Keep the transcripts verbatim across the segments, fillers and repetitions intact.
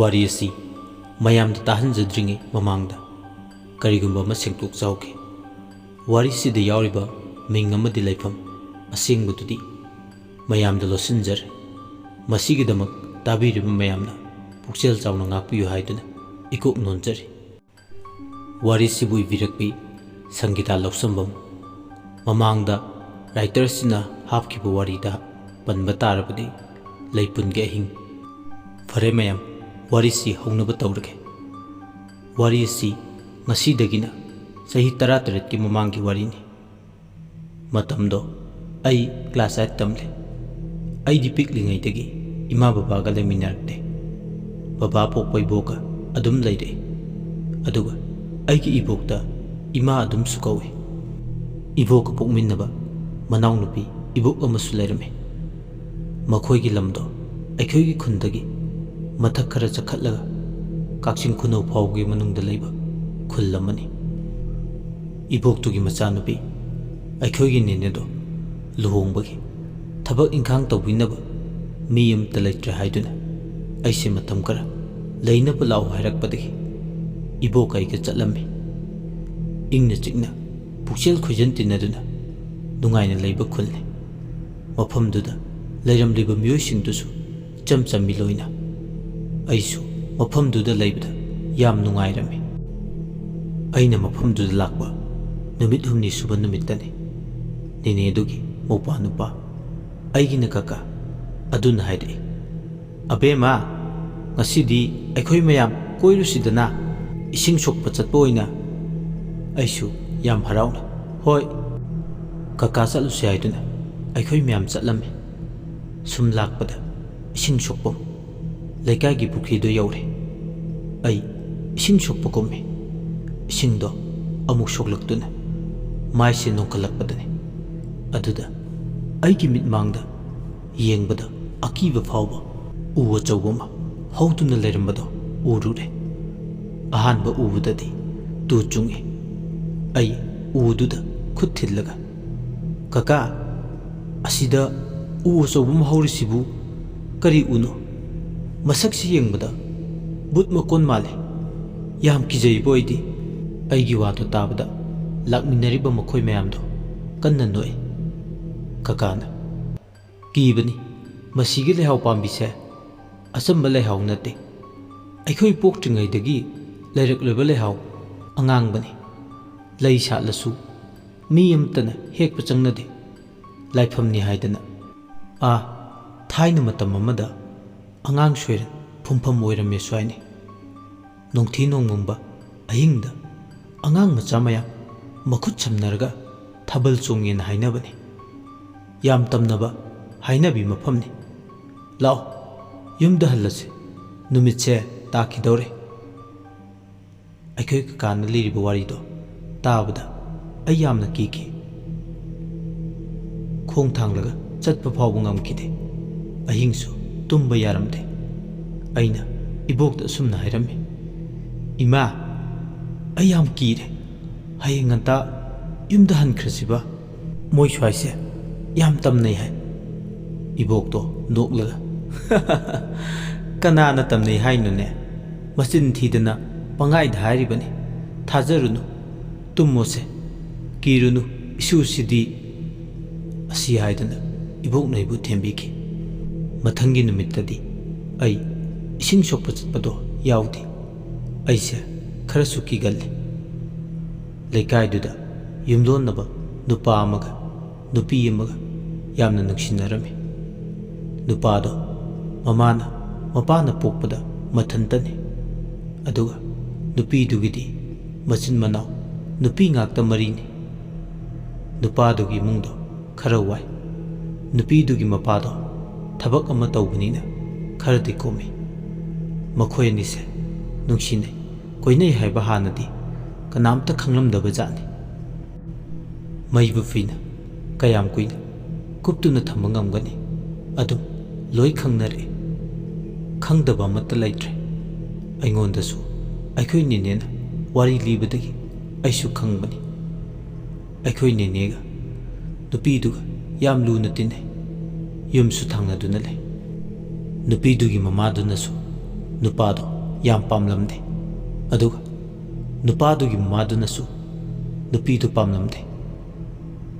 ꯋꯥꯔꯤ ꯑꯁꯤ ꯃꯌꯥꯝꯗ ꯇꯥꯍꯟꯖꯗ꯭ꯔꯤꯉꯩ ꯃꯃꯥꯡꯗ ꯀꯔꯤꯒꯨꯝꯕ ꯑꯃ ꯁꯦꯡꯗꯣꯛꯆꯍꯧꯒꯦ꯫ ꯋꯥꯔꯤꯁꯤꯗ ꯌꯥꯎꯔꯤꯕ ꯃꯤꯡ ꯑꯃꯗꯤ ꯂꯩꯐꯝ ꯑꯁꯦꯡꯕꯗꯨꯗꯤ ꯃꯌꯥꯝꯗ ꯂꯣꯠꯁꯤꯟꯖꯔꯦ꯫ ꯃꯁꯤꯒꯤꯗꯃꯛ ꯇꯥꯕꯤꯔꯤꯕ ꯃꯌꯥꯝꯅ ꯄꯨꯛꯆꯦꯜ ꯆꯥꯎꯅ ꯉꯥꯛꯄꯤꯌꯨ ꯍꯥꯏꯗꯨꯅ ꯏꯀꯣꯛ ꯅꯣꯟꯖꯔꯤ꯫ ꯋꯥꯔꯤꯁꯤꯕꯨ ꯏꯕꯤꯔꯛꯄꯤ ꯁꯪꯒꯤꯇꯥ ꯂꯧꯁꯝꯕꯝ꯫ ꯃꯃꯥꯡꯗ ꯔꯥꯏꯇꯔꯁꯤꯅ ꯍꯥꯞꯈꯤꯕ ꯋꯥꯔꯤꯗ ꯄꯟꯕ ꯇꯥꯔꯕꯗꯤ ꯂꯩꯄꯨꯟꯒꯤ ꯑꯍꯤꯡ꯫ ꯐꯔꯦ ꯃꯌꯥꯝ, ꯋꯥꯔꯤꯁꯤ ꯍꯧꯅꯕ ꯇꯧꯔꯒꯦ꯫ ꯋꯥꯔꯤ ꯑꯁꯤ ꯉꯁꯤꯗꯒꯤꯅ ꯆꯍꯤ ꯇꯔꯥꯇꯔꯦꯠꯀꯤ ꯃꯃꯥꯡꯒꯤ ꯋꯥꯔꯤꯅꯤ꯫ ꯃꯇꯝꯗꯣ ꯑꯩ ꯀ꯭ꯂꯥꯁ ꯑꯥꯏꯠ ꯇꯝꯂꯤ꯫ ꯑꯩꯗꯤ ꯄꯤꯛꯂꯤꯉꯩꯗꯒꯤ ꯏꯃꯥ ꯕꯕꯥꯒ ꯂꯩꯃꯤꯟꯅꯔꯛꯇꯦ꯫ ꯕꯕꯥ ꯄꯣꯛꯄ ꯏꯕꯣꯛꯀ ꯑꯗꯨꯝ ꯂꯩꯔꯛꯏ꯫ ꯑꯗꯨꯒ ꯑꯩꯒꯤ ꯏꯕꯣꯛꯇ ꯏꯃꯥ ꯑꯗꯨꯝꯁꯨ ꯀꯧꯏ꯫ ꯏꯕꯣꯛꯀ ꯄꯣꯛꯃꯤꯟꯅꯕ ꯃꯅꯥꯎꯅꯨꯄꯤ ꯏꯕꯣꯛ ꯑꯃꯁꯨ ꯂꯩꯔꯝꯃꯤ꯫ ꯃꯈꯣꯏꯒꯤ ꯂꯝꯗꯣ ꯑꯩꯈꯣꯏꯒꯤ ꯈꯨꯟꯗꯒꯤ ꯃꯊꯛ ꯈꯔ ꯆꯈꯠꯂꯒ ꯀꯛꯆꯤꯡ ꯈꯨꯅꯧ ꯐꯥꯎꯕꯒꯤ ꯃꯅꯨꯡꯗ ꯂꯩꯕ ꯈꯨꯜ ꯑꯃꯅꯤ꯫ ꯏꯕꯣꯛꯇꯨꯒꯤ ꯃꯆꯥꯅꯨꯄꯤ ꯑꯩꯈꯣꯏꯒꯤ ꯅꯦꯅꯦꯗꯣ ꯂꯨꯍꯣꯡꯕꯒꯤ ꯊꯕꯛ ꯏꯪꯈꯥꯡ ꯇꯧꯕꯤꯅꯕ ꯃꯤ ꯑꯃꯠꯇ ꯂꯩꯇ꯭ꯔꯦ ꯍꯥꯏꯗꯨꯅ ꯑꯩꯁꯦ ꯃꯇꯝ ꯈꯔ ꯂꯩꯅꯕ ꯂꯥꯛꯎ ꯍꯥꯏꯔꯛꯄꯗꯒꯤ ꯏꯕꯣꯛꯀ ꯑꯩꯒ ꯆꯠꯂꯝꯃꯤ꯫ ꯏꯪꯅ ꯆꯤꯛꯅ ꯄꯨꯛꯆꯦꯜ ꯈꯣꯏꯖꯟ ꯇꯤꯟꯅꯗꯨꯅ ꯅꯨꯡꯉꯥꯏꯅ ꯂꯩꯕ ꯈꯨꯜꯅꯤ꯫ ꯃꯐꯝꯗꯨꯗ ꯂꯩꯔꯝꯂꯤꯕ ꯃꯤꯑꯣꯏꯁꯤꯡꯗꯨꯁꯨ ꯏꯆꯝ ꯆꯝꯃꯤ ꯂꯣꯏꯅ꯫ ꯑꯩꯁꯨ ꯃꯐꯝꯗꯨꯗ ꯂꯩꯕꯗ ꯌꯥꯝ ꯅꯨꯡꯉꯥꯏꯔꯝꯃꯤ꯫ ꯑꯩꯅ ꯃꯐꯝꯗꯨꯗ ꯂꯥꯛꯄ ꯅꯨꯃꯤꯠ ꯍꯨꯝꯅꯤ ꯁꯨꯕ ꯅꯨꯃꯤꯠꯇꯅꯤ ꯅꯦꯅꯦꯗꯨꯒꯤ ꯃꯧꯄ꯭ꯋꯥ ꯅꯨꯄꯥ ꯑꯩꯒꯤꯅ ꯀꯀꯥ ꯑꯗꯨꯅ ꯍꯥꯏꯔꯛꯏ, "ꯑꯕꯦꯝꯃ, ꯉꯁꯤꯗꯤ ꯑꯩꯈꯣꯏ ꯃꯌꯥꯝ ꯀꯣꯏꯔꯨꯁꯤꯗꯅ, ꯏꯁꯤꯡ ꯁꯣꯛꯄ ꯆꯠꯄ ꯑꯣꯏꯅ꯫" ꯑꯩꯁꯨ ꯌꯥꯝ ꯍꯔꯥꯎꯅ, "ꯍꯣꯏ, ꯀꯀꯥ ꯆꯠꯂꯨꯁꯦ" ꯍꯥꯏꯗꯨꯅ ꯑꯩꯈꯣꯏ ꯃꯌꯥꯝ ꯆꯠꯂꯝꯃꯤ꯫ ꯁꯨꯝ ꯂꯥꯛꯄꯗ ꯏꯁꯤꯡ ꯁꯣꯛꯐꯝ ꯂꯩꯀꯥꯏꯒꯤ ꯄꯨꯈ꯭ꯔꯤꯗꯨ ꯌꯧꯔꯦ꯫ ꯑꯩ ꯏꯁꯤꯡ ꯁꯣꯛꯄ ꯀꯨꯝꯃꯤ꯫ ꯏꯁꯤꯡꯗꯣ ꯑꯃꯨꯛ ꯁꯣꯛꯂꯛꯇꯨꯅ ꯃꯥꯏꯁꯦ ꯅꯣꯡꯈꯠꯂꯛꯄꯗꯅꯤ꯫ ꯑꯗꯨꯗ ꯑꯩꯒꯤ ꯃꯤꯠꯃꯥꯡꯗ ꯌꯦꯡꯕꯗ ꯑꯀꯤꯕ ꯐꯥꯎꯕ ꯎ ꯑꯆꯧꯕ ꯑꯃ ꯍꯧꯗꯨꯅ ꯂꯩꯔꯝꯕꯗꯣ ꯎꯔꯨꯔꯦ꯫ ꯑꯍꯥꯟꯕ ꯎꯕꯗꯗꯤ ꯇꯨ ꯆꯨꯡꯏ꯫ ꯑꯩ ꯎꯗꯨꯗ ꯈꯨꯠ ꯊꯤꯜꯂꯒ, "ꯀꯀꯥ, ꯑꯁꯤꯗ ꯎ ꯑꯆꯧꯕ ꯑꯃ ꯍꯧꯔꯤꯁꯤꯕꯨ ꯀꯔꯤ ꯎꯅꯣ? ꯃꯁꯛꯁꯤ ꯌꯦꯡꯕꯗ "ꯚꯨꯠ ꯃꯀꯣꯟ ꯃꯥꯜꯂꯤ꯫ ꯌꯥꯝ ꯀꯤꯖꯩꯕꯣ ꯑꯩꯗꯤ꯫" ꯑꯩꯒꯤ ꯋꯥꯗꯣ ꯇꯥꯕꯗ ꯂꯥꯛꯃꯤꯟꯅꯔꯤꯕ ꯃꯈꯣꯏ ꯃꯌꯥꯝꯗꯣ ꯀꯟꯅ ꯅꯣꯛꯏ꯫ ꯀꯀꯥꯅ, "ꯀꯤꯕꯅꯤ꯫ ꯃꯁꯤꯒꯤ ꯂꯩꯍꯥꯎ ꯄꯥꯝꯕꯤꯁꯦ ꯑꯆꯝꯕ ꯂꯩꯍꯥꯎ ꯅꯠꯇꯦ꯫ ꯑꯩꯈꯣꯏ ꯄꯣꯛꯇ꯭ꯔꯤꯉꯩꯗꯒꯤ ꯂꯩꯔꯛꯂꯕ ꯂꯩꯍꯥꯎ ꯑꯉꯥꯡꯕꯅꯤ꯫ ꯂꯩ ꯁꯥꯠꯂꯁꯨ ꯃꯤ ꯑꯃꯠꯇꯅ ꯍꯦꯛꯄ ꯆꯪꯅꯗꯦ꯫ ꯂꯥꯏꯐꯝꯅꯤ ꯍꯥꯏꯗꯅ꯫ ꯑꯥ, ꯊꯥꯏꯅ ꯃꯇꯝ ꯑꯃꯗ ꯑꯉꯥꯡ ꯁꯣꯏꯔꯦꯟ ꯐꯨꯝꯐꯝ ꯑꯣꯏꯔꯝꯃꯦ ꯁ꯭ꯋꯥꯏꯅꯤ꯫ ꯅꯣꯡꯊꯤ ꯅꯣꯡꯃꯪꯕ ꯑꯍꯤꯡꯗ ꯑꯉꯥꯡ ꯃꯆꯥ ꯃꯌꯥꯝ ꯃꯈꯨꯠ ꯁꯝꯅꯔꯒ ꯊꯥꯕꯜ ꯆꯣꯡꯉꯦꯅ ꯍꯥꯏꯅꯕꯅꯤ꯫ ꯌꯥꯝ ꯇꯝꯅꯕ ꯍꯥꯏꯅꯕꯤ ꯃꯐꯝꯅꯤ꯫ ꯂꯥꯛꯑꯣ, ꯌꯨꯝꯗ ꯍꯜꯂꯁꯤ꯫ ꯅꯨꯃꯤꯠꯁꯦ ꯇꯥꯈꯤꯗꯧꯔꯦ꯫" ꯑꯩꯈꯣꯏ ꯀꯀꯥꯅ ꯂꯤꯔꯤꯕ ꯋꯥꯔꯤꯗꯣ ꯇꯥꯕꯗ ꯑꯩ ꯌꯥꯝꯅ ꯀꯤꯈꯤ꯫ ꯈꯣꯡ ꯊꯥꯡꯂꯒ ꯆꯠꯄ ꯐꯥꯎꯕ ꯉꯝꯈꯤꯗꯦ꯫ ꯑꯍꯤꯡꯁꯨ ꯇꯨꯝꯕ ꯌꯥꯔꯝꯗꯦ꯫ ꯑꯩꯅ ꯏꯕꯣꯛꯇ ꯑꯁꯨꯝꯅ ꯍꯥꯏꯔꯝꯃꯤ, "ꯏꯃꯥ, ꯑꯩ ꯌꯥꯝ ꯀꯤꯔꯦ꯫ ꯍꯌꯦꯡ ꯉꯟꯇꯥ ꯌꯨꯝꯗ ꯍꯟꯈ꯭ꯔꯁꯤꯕ꯫ ꯃꯣꯏ ꯁ꯭ꯋꯥꯏꯁꯦ ꯌꯥꯝ ꯇꯝꯅꯩ ꯍꯥꯏ꯫" ꯏꯕꯣꯛꯇꯣ ꯅꯣꯛꯂꯒ, "ꯀꯅꯥꯅ ꯇꯝꯅꯩ ꯍꯥꯏꯅꯣꯅꯦ? ꯃꯆꯤꯟ ꯊꯤꯗꯅ ꯄꯪꯍꯥꯏꯗ ꯍꯥꯏꯔꯤꯕꯅꯤ꯫ ꯊꯥꯖꯔꯨꯅꯨ꯫ ꯇꯨꯝꯃꯣꯁꯦ꯫ ꯀꯤꯔꯨꯅꯨ, ꯏꯁꯨꯁꯤꯗꯤ꯫" ꯑꯁꯤ ꯍꯥꯏꯗꯨꯅ ꯏꯕꯣꯛꯅ ꯑꯩꯕꯨ ꯊꯦꯝꯕꯤꯈꯤ꯫ ꯃꯊꯪꯒꯤ ꯅꯨꯃꯤꯠꯇꯗꯤ ꯑꯩ ꯏꯁꯤꯡ ꯁꯣꯛꯄ ꯆꯠꯄꯗꯣ ꯌꯥꯎꯗꯦ꯫ ꯑꯩꯁꯦ ꯈꯔꯁꯨ ꯀꯤꯒꯜꯂꯤ꯫ ꯂꯩꯀꯥꯏꯗꯨꯗ ꯌꯨꯝꯂꯣꯟꯅꯕ ꯅꯨꯄꯥ ꯑꯃꯒ ꯅꯨꯄꯤ ꯑꯃꯒ ꯌꯥꯝꯅ ꯅꯨꯡꯁꯤꯅꯔꯝꯃꯤ꯫ ꯅꯨꯄꯥꯗꯣ ꯃꯃꯥꯅ, ꯃꯄꯥꯅ ꯄꯣꯛꯄꯗ ꯃꯊꯟꯇꯅꯤ꯫ ꯑꯗꯨꯒ ꯅꯨꯄꯤꯗꯨꯒꯤꯗꯤ ꯃꯆꯤꯟ ꯃꯅꯥꯎ ꯅꯨꯄꯤ ꯉꯥꯛꯇ ꯃꯔꯤꯅꯤ꯫ ꯅꯨꯄꯥꯗꯨꯒꯤ ꯏꯃꯨꯡꯗꯣ ꯈꯔ ꯋꯥꯏ꯫ ꯅꯨꯄꯤꯗꯨꯒꯤ ꯃꯄꯥꯗꯣ ꯊꯕꯛ ꯑꯃ ꯇꯧꯕꯅꯤꯅ ꯈꯔꯗꯤ ꯀꯣꯝꯃꯤ꯫ ꯃꯈꯣꯏ ꯑꯅꯤꯁꯦ ꯅꯨꯡꯁꯤꯅꯩ, ꯀꯣꯏꯅꯩ ꯍꯥꯏꯕ ꯍꯥꯟꯅꯗꯤ ꯀꯅꯥꯝꯇ ꯈꯪꯂꯝꯗꯕ ꯖꯥꯠꯅꯤ꯫ ꯃꯩꯕꯨ ꯐꯤꯅ ꯀꯌꯥꯝ ꯀꯨꯏꯅ ꯀꯨꯞꯇꯨꯅ ꯊꯝꯕ ꯉꯝꯒꯅꯤ? ꯑꯗꯨꯝ ꯂꯣꯏ ꯈꯪꯅꯔꯛꯏ꯫ ꯈꯪꯗꯕ ꯑꯃꯠꯇ ꯂꯩꯇ꯭ꯔꯦ꯫ ꯑꯩꯉꯣꯟꯗꯁꯨ ꯑꯩꯈꯣꯏ ꯅꯦꯅꯦꯅ ꯋꯥꯔꯤ ꯂꯤꯕꯗꯒꯤ ꯑꯩꯁꯨ ꯈꯪꯕꯅꯤ꯫ ꯑꯩꯈꯣꯏ ꯅꯦꯅꯦꯒ ꯅꯨꯄꯤꯗꯨꯒ ꯌꯥꯝ ꯂꯨꯅ ꯇꯤꯟꯅꯩ꯫ ꯌꯨꯝꯁꯨ ꯊꯪꯅꯗꯨꯅ ꯂꯩ꯫ ꯅꯨꯄꯤꯗꯨꯒꯤ ꯃꯃꯥꯗꯨꯅꯁꯨ ꯅꯨꯄꯥꯗꯣ ꯌꯥꯝ ꯄꯥꯝꯂꯝꯗꯦ꯫ ꯑꯗꯨꯒ ꯅꯨꯄꯥꯗꯨꯒꯤ ꯃꯃꯥꯗꯨꯅꯁꯨ ꯅꯨꯄꯤꯗꯨ ꯄꯥꯝꯂꯝꯗꯦ꯫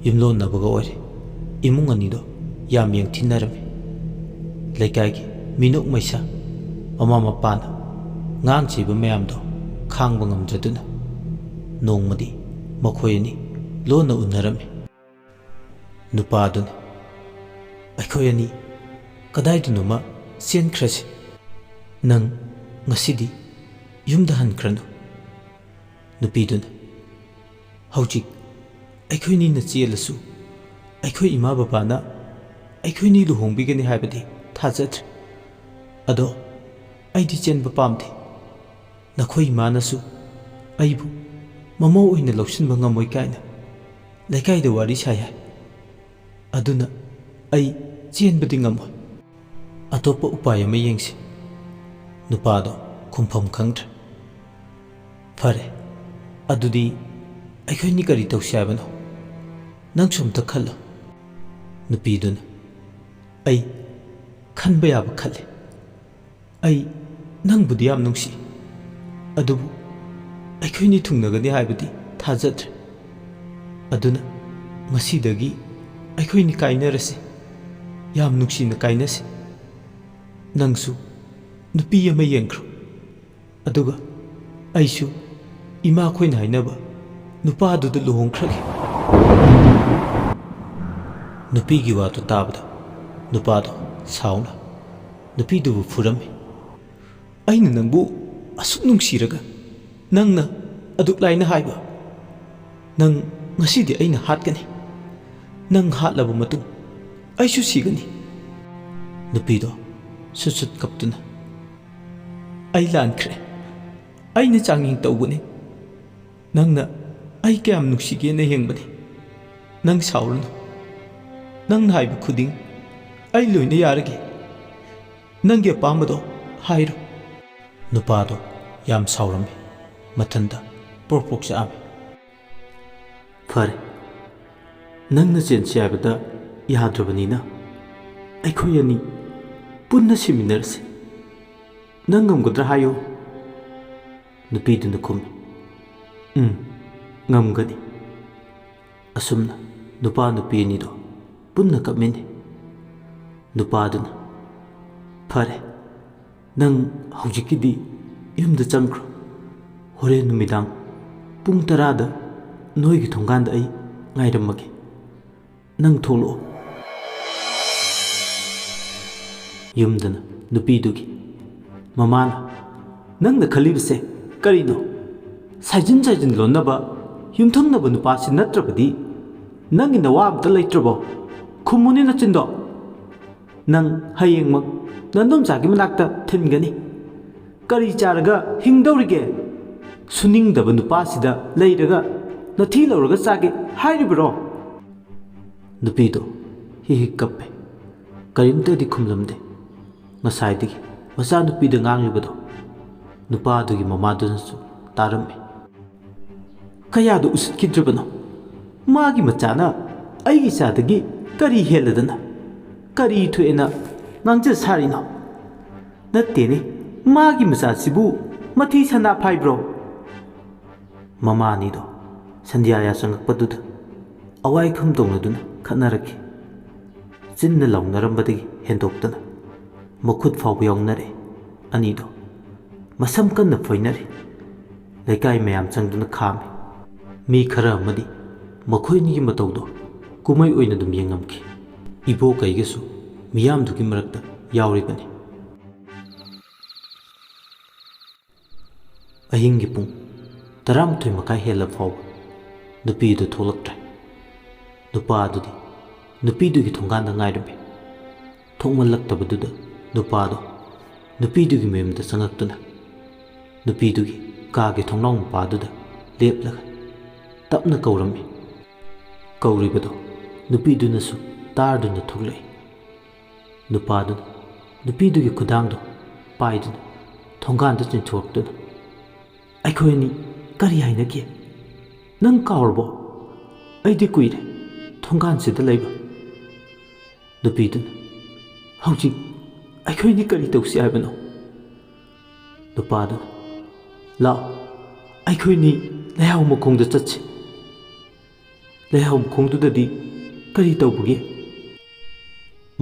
ꯌꯨꯝꯂꯣꯟꯅꯕꯒ ꯑꯣꯏꯔꯦ꯫ ꯏꯃꯨꯡ ꯑꯅꯤꯗꯣ ꯌꯥꯝ ꯌꯦꯡꯊꯤꯅꯔꯝꯃꯤ꯫ ꯂꯩꯀꯥꯏꯒꯤ ꯃꯤꯅꯣꯛ ꯃꯩꯁꯥ, ꯃꯃꯥ ꯃꯄꯥꯅ ꯉꯥꯡ ꯆꯩꯕ ꯃꯌꯥꯝꯗꯣ ꯈꯥꯡꯕ ꯉꯝꯖꯗꯨꯅ ꯅꯣꯡꯃꯗꯤ ꯃꯈꯣꯏ ꯑꯅꯤ ꯂꯣꯟꯅ ꯎꯅꯔꯝꯃꯤ꯫ ꯅꯨꯄꯥꯗꯨꯅ, "ꯑꯩꯈꯣꯏ ꯑꯅꯤ ꯀꯗꯥꯏꯗꯅꯣꯃ ꯆꯦꯟꯈ꯭ꯔꯁꯤ꯫ ꯅꯪ ꯉꯁꯤꯗꯤ ꯌꯨꯝꯗ ꯍꯟꯈ꯭ꯔꯅꯨ꯫" ꯅꯨꯄꯤꯗꯨꯅ, "ꯍꯧꯖꯤꯛ ꯑꯩꯈꯣꯏꯅꯤꯅ ꯆꯦꯜꯂꯁꯨ ꯑꯩꯈꯣꯏ ꯏꯃꯥ ꯕꯕꯥꯅ ꯑꯩꯈꯣꯏꯅꯤ ꯂꯨꯍꯣꯡꯕꯤꯒꯅꯤ ꯍꯥꯏꯕꯗꯤ ꯊꯥꯖꯗ꯭ꯔꯦ꯫ ꯑꯗꯣ ꯑꯩꯗꯤ ꯆꯦꯟꯕ ꯄꯥꯝꯗꯦ꯫ ꯅꯈꯣꯏ ꯏꯃꯥꯅꯁꯨ ꯑꯩꯕꯨ ꯃꯃꯧ ꯑꯣꯏꯅ ꯂꯧꯁꯤꯟꯕ ꯉꯝꯃꯣꯏ ꯀꯥꯏꯅ ꯂꯩꯀꯥꯏꯗ ꯋꯥꯔꯤ ꯁꯥꯏ ꯍꯥꯏ꯫ ꯑꯗꯨꯅ ꯑꯩ ꯆꯦꯟꯕꯗꯤ ꯉꯝꯃꯣꯏ꯫ ꯑꯇꯣꯞꯄ ꯎꯄꯥꯏ ꯑꯃ ꯌꯦꯡꯁꯤ꯫" ꯅꯨꯄꯥꯗꯣ ꯈꯨꯝꯐꯝ ꯈꯪꯗ꯭ꯔꯦ꯫ "ꯐꯔꯦ, ꯑꯗꯨꯗꯤ ꯑꯩꯈꯣꯏꯅꯤ ꯀꯔꯤ ꯇꯧꯁꯤ ꯍꯥꯏꯕꯅꯣ? ꯅꯪꯁꯨ ꯑꯝꯇ ꯈꯜꯂꯣ꯫" ꯅꯨꯄꯤꯗꯨꯅ, "ꯑꯩ ꯈꯟꯕ ꯌꯥꯕ ꯈꯜꯂꯦ꯫ ꯑꯩ ꯅꯪꯕꯨꯗꯤ ꯌꯥꯝ ꯅꯨꯡꯁꯤ, ꯑꯗꯨꯕꯨ ꯑꯩꯈꯣꯏꯅꯤ ꯊꯨꯡꯅꯒꯅꯤ ꯍꯥꯏꯕꯗꯤ ꯊꯥꯖꯗ꯭ꯔꯦ꯫ ꯑꯗꯨꯅ ꯉꯁꯤꯗꯒꯤ ꯑꯩꯈꯣꯏꯅꯤ ꯀꯥꯏꯅꯔꯁꯤ꯫ ꯌꯥꯝ ꯅꯨꯡꯁꯤꯅ ꯀꯥꯏꯅꯁꯤ꯫ ꯅꯪꯁꯨ ꯅꯨꯄꯤ ꯑꯃ ꯌꯦꯡꯈ꯭ꯔꯣ꯫ ꯑꯗꯨꯒ ꯑꯩꯁꯨ ꯏꯃꯥꯈꯣꯏꯅ ꯍꯥꯏꯅꯕ ꯅꯨꯄꯥꯗꯨꯗ ꯂꯨꯍꯣꯡꯈ꯭ꯔꯒꯦ꯫" ꯅꯨꯄꯤꯒꯤ ꯋꯥꯗꯨ ꯇꯥꯕꯗ ꯅꯨꯄꯥꯗꯣ ꯁꯥꯎꯅ ꯅꯨꯄꯤꯗꯨꯕꯨ ꯐꯨꯔꯝꯃꯤ꯫ "ꯑꯩꯅ ꯅꯪꯕꯨ ꯑꯁꯨꯛ ꯅꯨꯡꯁꯤꯔꯒ ꯅꯪꯅ ꯑꯗꯨꯛ ꯂꯥꯏꯅ ꯍꯥꯏꯕ? ꯅꯪ ꯉꯁꯤꯗꯤ ꯑꯩꯅ ꯍꯥꯠꯀꯅꯤ꯫ ꯅꯪ ꯍꯥꯠꯂꯕ ꯃꯇꯨꯡ ꯑꯩꯁꯨ ꯁꯤꯒꯅꯤ꯫" ꯅꯨꯄꯤꯗꯣ ꯁꯨꯠ ꯁꯨꯠ ꯀꯞꯇꯨꯅ, "ꯑꯩ ꯂꯥꯟꯈ꯭ꯔꯦ꯫ ꯑꯩꯅ ꯆꯥꯡꯌꯦꯡ ꯇꯧꯕꯅꯤ꯫ ꯅꯪꯅ ꯑꯩ ꯀꯌꯥꯝ ꯅꯨꯡꯁꯤꯒꯦꯅ ꯌꯦꯡꯕꯅꯤ꯫ ꯅꯪ ꯁꯥꯎꯔꯅꯨ꯫ ꯅꯪꯅ ꯍꯥꯏꯕ ꯈꯨꯗꯤꯡ ꯑꯩ ꯂꯣꯏꯅ ꯌꯥꯔꯒꯦ꯫ ꯅꯪꯒꯤ ꯑꯄꯥꯝꯕꯗꯣ ꯍꯥꯏꯔꯣ꯫" ꯅꯨꯄꯥꯗꯣ ꯌꯥꯝ ꯁꯥꯎꯔꯝꯃꯤ꯫ ꯃꯊꯟꯇ ꯄ꯭ꯔꯣꯛ ꯄ꯭ꯔꯣꯛ ꯆꯥꯛꯑꯝꯃꯤ꯫ "ꯐꯔꯦ, ꯅꯪꯅ ꯆꯦꯟꯁꯤ ꯍꯥꯏꯕꯗ ꯌꯥꯗ꯭ꯔꯕꯅꯤꯅ ꯑꯩꯈꯣꯏ ꯑꯅꯤ ꯄꯨꯟꯅ ꯁꯤꯃꯤꯟꯅꯔꯁꯤ꯫ ꯅꯪ ꯉꯝꯒꯗ꯭ꯔꯥ ꯍꯥꯏꯌꯨ, ꯅꯨꯄꯤꯗꯨꯅ ꯈꯨꯝꯃꯤ, "ꯎꯝ, ꯉꯝꯒꯅꯤ꯫" ꯑꯁꯨꯝꯅ ꯅꯨꯄꯥ ꯅꯨꯄꯤ ꯑꯅꯤꯗꯣ ꯄꯨꯟꯅ ꯀꯞꯃꯤꯟꯅꯩ꯫ ꯅꯨꯄꯥꯗꯨꯅ, "ꯐꯔꯦ, ꯅꯪ ꯍꯧꯖꯤꯛꯀꯤꯗꯤ ꯌꯨꯝꯗ ꯆꯪꯈ꯭ꯔꯣ꯫ ꯍꯣꯔꯦꯟ ꯅꯨꯃꯤꯗꯥꯡ ꯄꯨꯡ ꯇꯔꯥꯗ ꯅꯣꯏꯒꯤ ꯊꯣꯡꯒꯥꯟꯗ ꯑꯩ ꯉꯥꯏꯔꯝꯃꯒꯦ꯫ ꯅꯪ ꯊꯣꯛꯂꯛꯑꯣ꯫" ꯌꯨꯝꯗꯅ ꯅꯨꯄꯤꯗꯨꯒꯤ ꯃꯃꯥꯅ, "ꯅꯪꯅ ꯈꯜꯂꯤꯕꯁꯦ ꯀꯔꯤꯅꯣ? ꯁꯥꯏꯖꯤꯟ ꯁꯥꯏꯖꯤꯟ ꯂꯣꯟꯅꯕ ꯌꯨꯝꯊꯪꯅꯕ ꯅꯨꯄꯥꯁꯤ ꯅꯠꯇ꯭ꯔꯕꯗꯤ ꯅꯪꯒꯤ ꯅꯋꯥ ꯑꯝꯇ ꯂꯩꯇ꯭ꯔꯕꯣ? ꯈꯨꯝꯃꯨꯅꯦ ꯅꯆꯤꯟꯗꯣ꯫ ꯅꯪ ꯍꯌꯦꯡꯃꯛ ꯅꯗꯣꯝꯆꯥꯒꯤ ꯃꯅꯥꯛꯇ ꯊꯤꯟꯒꯅꯤ꯫ ꯀꯔꯤ ꯆꯥꯔꯒ ꯍꯤꯡꯗꯧꯔꯤꯒꯦ? ꯁꯨꯅꯤꯡꯗꯕ ꯅꯨꯄꯥꯁꯤꯗ ꯂꯩꯔꯒ ꯅꯊꯤ ꯂꯧꯔꯒ ꯆꯥꯒꯦ ꯍꯥꯏꯔꯤꯕꯔꯣ?" ꯅꯨꯄꯤꯗꯣ ꯍꯤ ꯍꯤ ꯀꯞꯄꯦ꯫ ꯀꯔꯤꯝꯇꯗꯤ ꯈꯨꯝꯂꯝꯗꯦ꯫ ꯉꯁꯥꯏꯗꯒꯤ ꯃꯆꯥꯅꯨꯄꯤꯗ ꯉꯥꯡꯂꯤꯕꯗꯣ ꯅꯨꯄꯥꯗꯨꯒꯤ ꯃꯃꯥꯗꯨꯅꯁꯨ ꯇꯥꯔꯝꯃꯤ꯫ ꯀꯌꯥꯗ ꯎꯁꯤꯠꯈꯤꯗ꯭ꯔꯕꯅꯣ? ꯃꯥꯒꯤ ꯃꯆꯥꯅ ꯑꯩꯒꯤ ꯏꯆꯥꯗꯒꯤ ꯀꯔꯤ ꯍꯦꯜꯂꯗꯅ, ꯀꯔꯤ ꯊꯣꯛꯑꯦꯅ ꯉꯥꯡꯖ ꯁꯥꯔꯤꯅꯣ? ꯅꯠꯇꯦꯅꯦ, ꯃꯥꯒꯤ ꯃꯆꯥꯁꯤꯕꯨ ꯃꯊꯤ ꯁꯅꯥ ꯐꯥꯏꯕ꯭ꯔꯣ? ꯃꯃꯥ ꯑꯅꯤꯗꯣ ꯁꯟꯙ꯭ꯌꯥ ꯌꯥꯆꯪꯉꯛꯄꯗꯨꯗ ꯑꯋꯥꯏ ꯈꯝ ꯇꯧꯅꯗꯨꯅ ꯈꯠꯅꯔꯛꯈꯤ꯫ ꯆꯤꯟꯅ ꯂꯥꯎꯅꯔꯝꯕꯗꯒꯤ ꯍꯦꯟꯗꯣꯛꯇꯅ ꯃꯈꯨꯠ ꯐꯥꯎꯕ ꯌꯥꯎꯅꯔꯦ꯫ ꯑꯅꯤꯗꯣ ꯃꯁꯝ ꯀꯟꯅ ꯐꯣꯏꯅꯔꯤ꯫ ꯂꯩꯀꯥꯏ ꯃꯌꯥꯝ ꯆꯪꯗꯨꯅ ꯈꯥꯝꯃꯤ꯫ ꯃꯤ ꯈꯔ ꯑꯃꯗꯤ ꯃꯈꯣꯏ ꯑꯅꯤꯒꯤ ꯃꯇꯧꯗꯣ ꯀꯨꯝꯍꯩ ꯑꯣꯏꯅ ꯑꯗꯨꯝ ꯌꯦꯡꯉꯝꯈꯤ꯫ ꯏꯕꯣꯛ ꯀꯩꯒꯁꯨ ꯃꯤꯌꯥꯝꯗꯨꯒꯤ ꯃꯔꯛꯇ ꯌꯥꯎꯔꯤꯕꯅꯤ꯫ ꯑꯍꯤꯡꯒꯤ ꯄꯨꯡ ꯇꯔꯥꯃꯥꯊꯣꯏ ꯃꯈꯥꯏ ꯍꯦꯜꯂ ꯐꯥꯎꯕ ꯅꯨꯄꯤꯗꯨ ꯊꯣꯛꯂꯛꯇ꯭ꯔꯦ꯫ ꯅꯨꯄꯥꯗꯨꯗꯤ ꯅꯨꯄꯤꯗꯨꯒꯤ ꯊꯣꯡꯒꯥꯟꯗ ꯉꯥꯏꯔꯝꯃꯤ꯫ ꯊꯣꯛꯃꯜꯂꯛꯇꯕꯗꯨꯗ ꯅꯨꯄꯥꯗꯣ ꯅꯨꯄꯤꯗꯨꯒꯤ ꯃꯌꯨꯝꯗ ꯆꯪꯉꯛꯇꯨꯅ ꯅꯨꯄꯤꯗꯨꯒꯤ ꯀꯥꯒꯤ ꯊꯣꯡꯅꯥꯎ ꯃꯄꯥꯗꯨꯗ ꯂꯦꯞꯂꯒ ꯇꯞꯅ ꯀꯧꯔꯝꯃꯤ꯫ ꯀꯧꯔꯤꯕꯗꯣ ꯅꯨꯄꯤꯗꯨꯅꯁꯨ ꯇꯥꯔꯗꯨꯅ ꯊꯣꯛꯂꯛꯏ꯫ ꯅꯨꯄꯥꯗꯨꯅ ꯅꯨꯄꯤꯗꯨꯒꯤ ꯈꯨꯗꯥꯡꯗꯣ ꯄꯥꯏꯗꯨꯅ ꯊꯣꯡꯒꯥꯟꯗ ꯆꯤꯡꯊꯣꯔꯛꯇꯨꯅ, "ꯑꯩꯈꯣꯏ ꯑꯅꯤ ꯀꯔꯤ ꯍꯥꯏꯅꯒꯦ? ꯅꯪ ꯀꯥꯎꯔꯕꯣ? ꯑꯩꯗꯤ ꯀꯨꯏꯔꯦ ꯊꯣꯡꯒꯥꯟꯁꯤꯗ ꯂꯩꯕ꯫" ꯅꯨꯄꯤꯗꯨꯅ, "ꯍꯧꯖꯤꯛ ꯑꯩꯈꯣꯏꯅꯤ ꯀꯔꯤ ꯇꯧꯁꯤ ꯍꯥꯏꯕꯅꯣ?" ꯅꯨꯄꯥꯗꯨꯅ, "ꯂꯥꯛꯑꯣ, ꯑꯩꯈꯣꯏꯅꯤ ꯂꯩꯍꯥꯎ ꯃꯈꯣꯡꯗ ꯆꯠꯁꯤ꯫ ꯂꯩꯍꯥꯎ ꯃꯈꯣꯡꯗꯨꯗꯗꯤ ꯀꯔꯤ ꯇꯧꯕꯒꯦ?"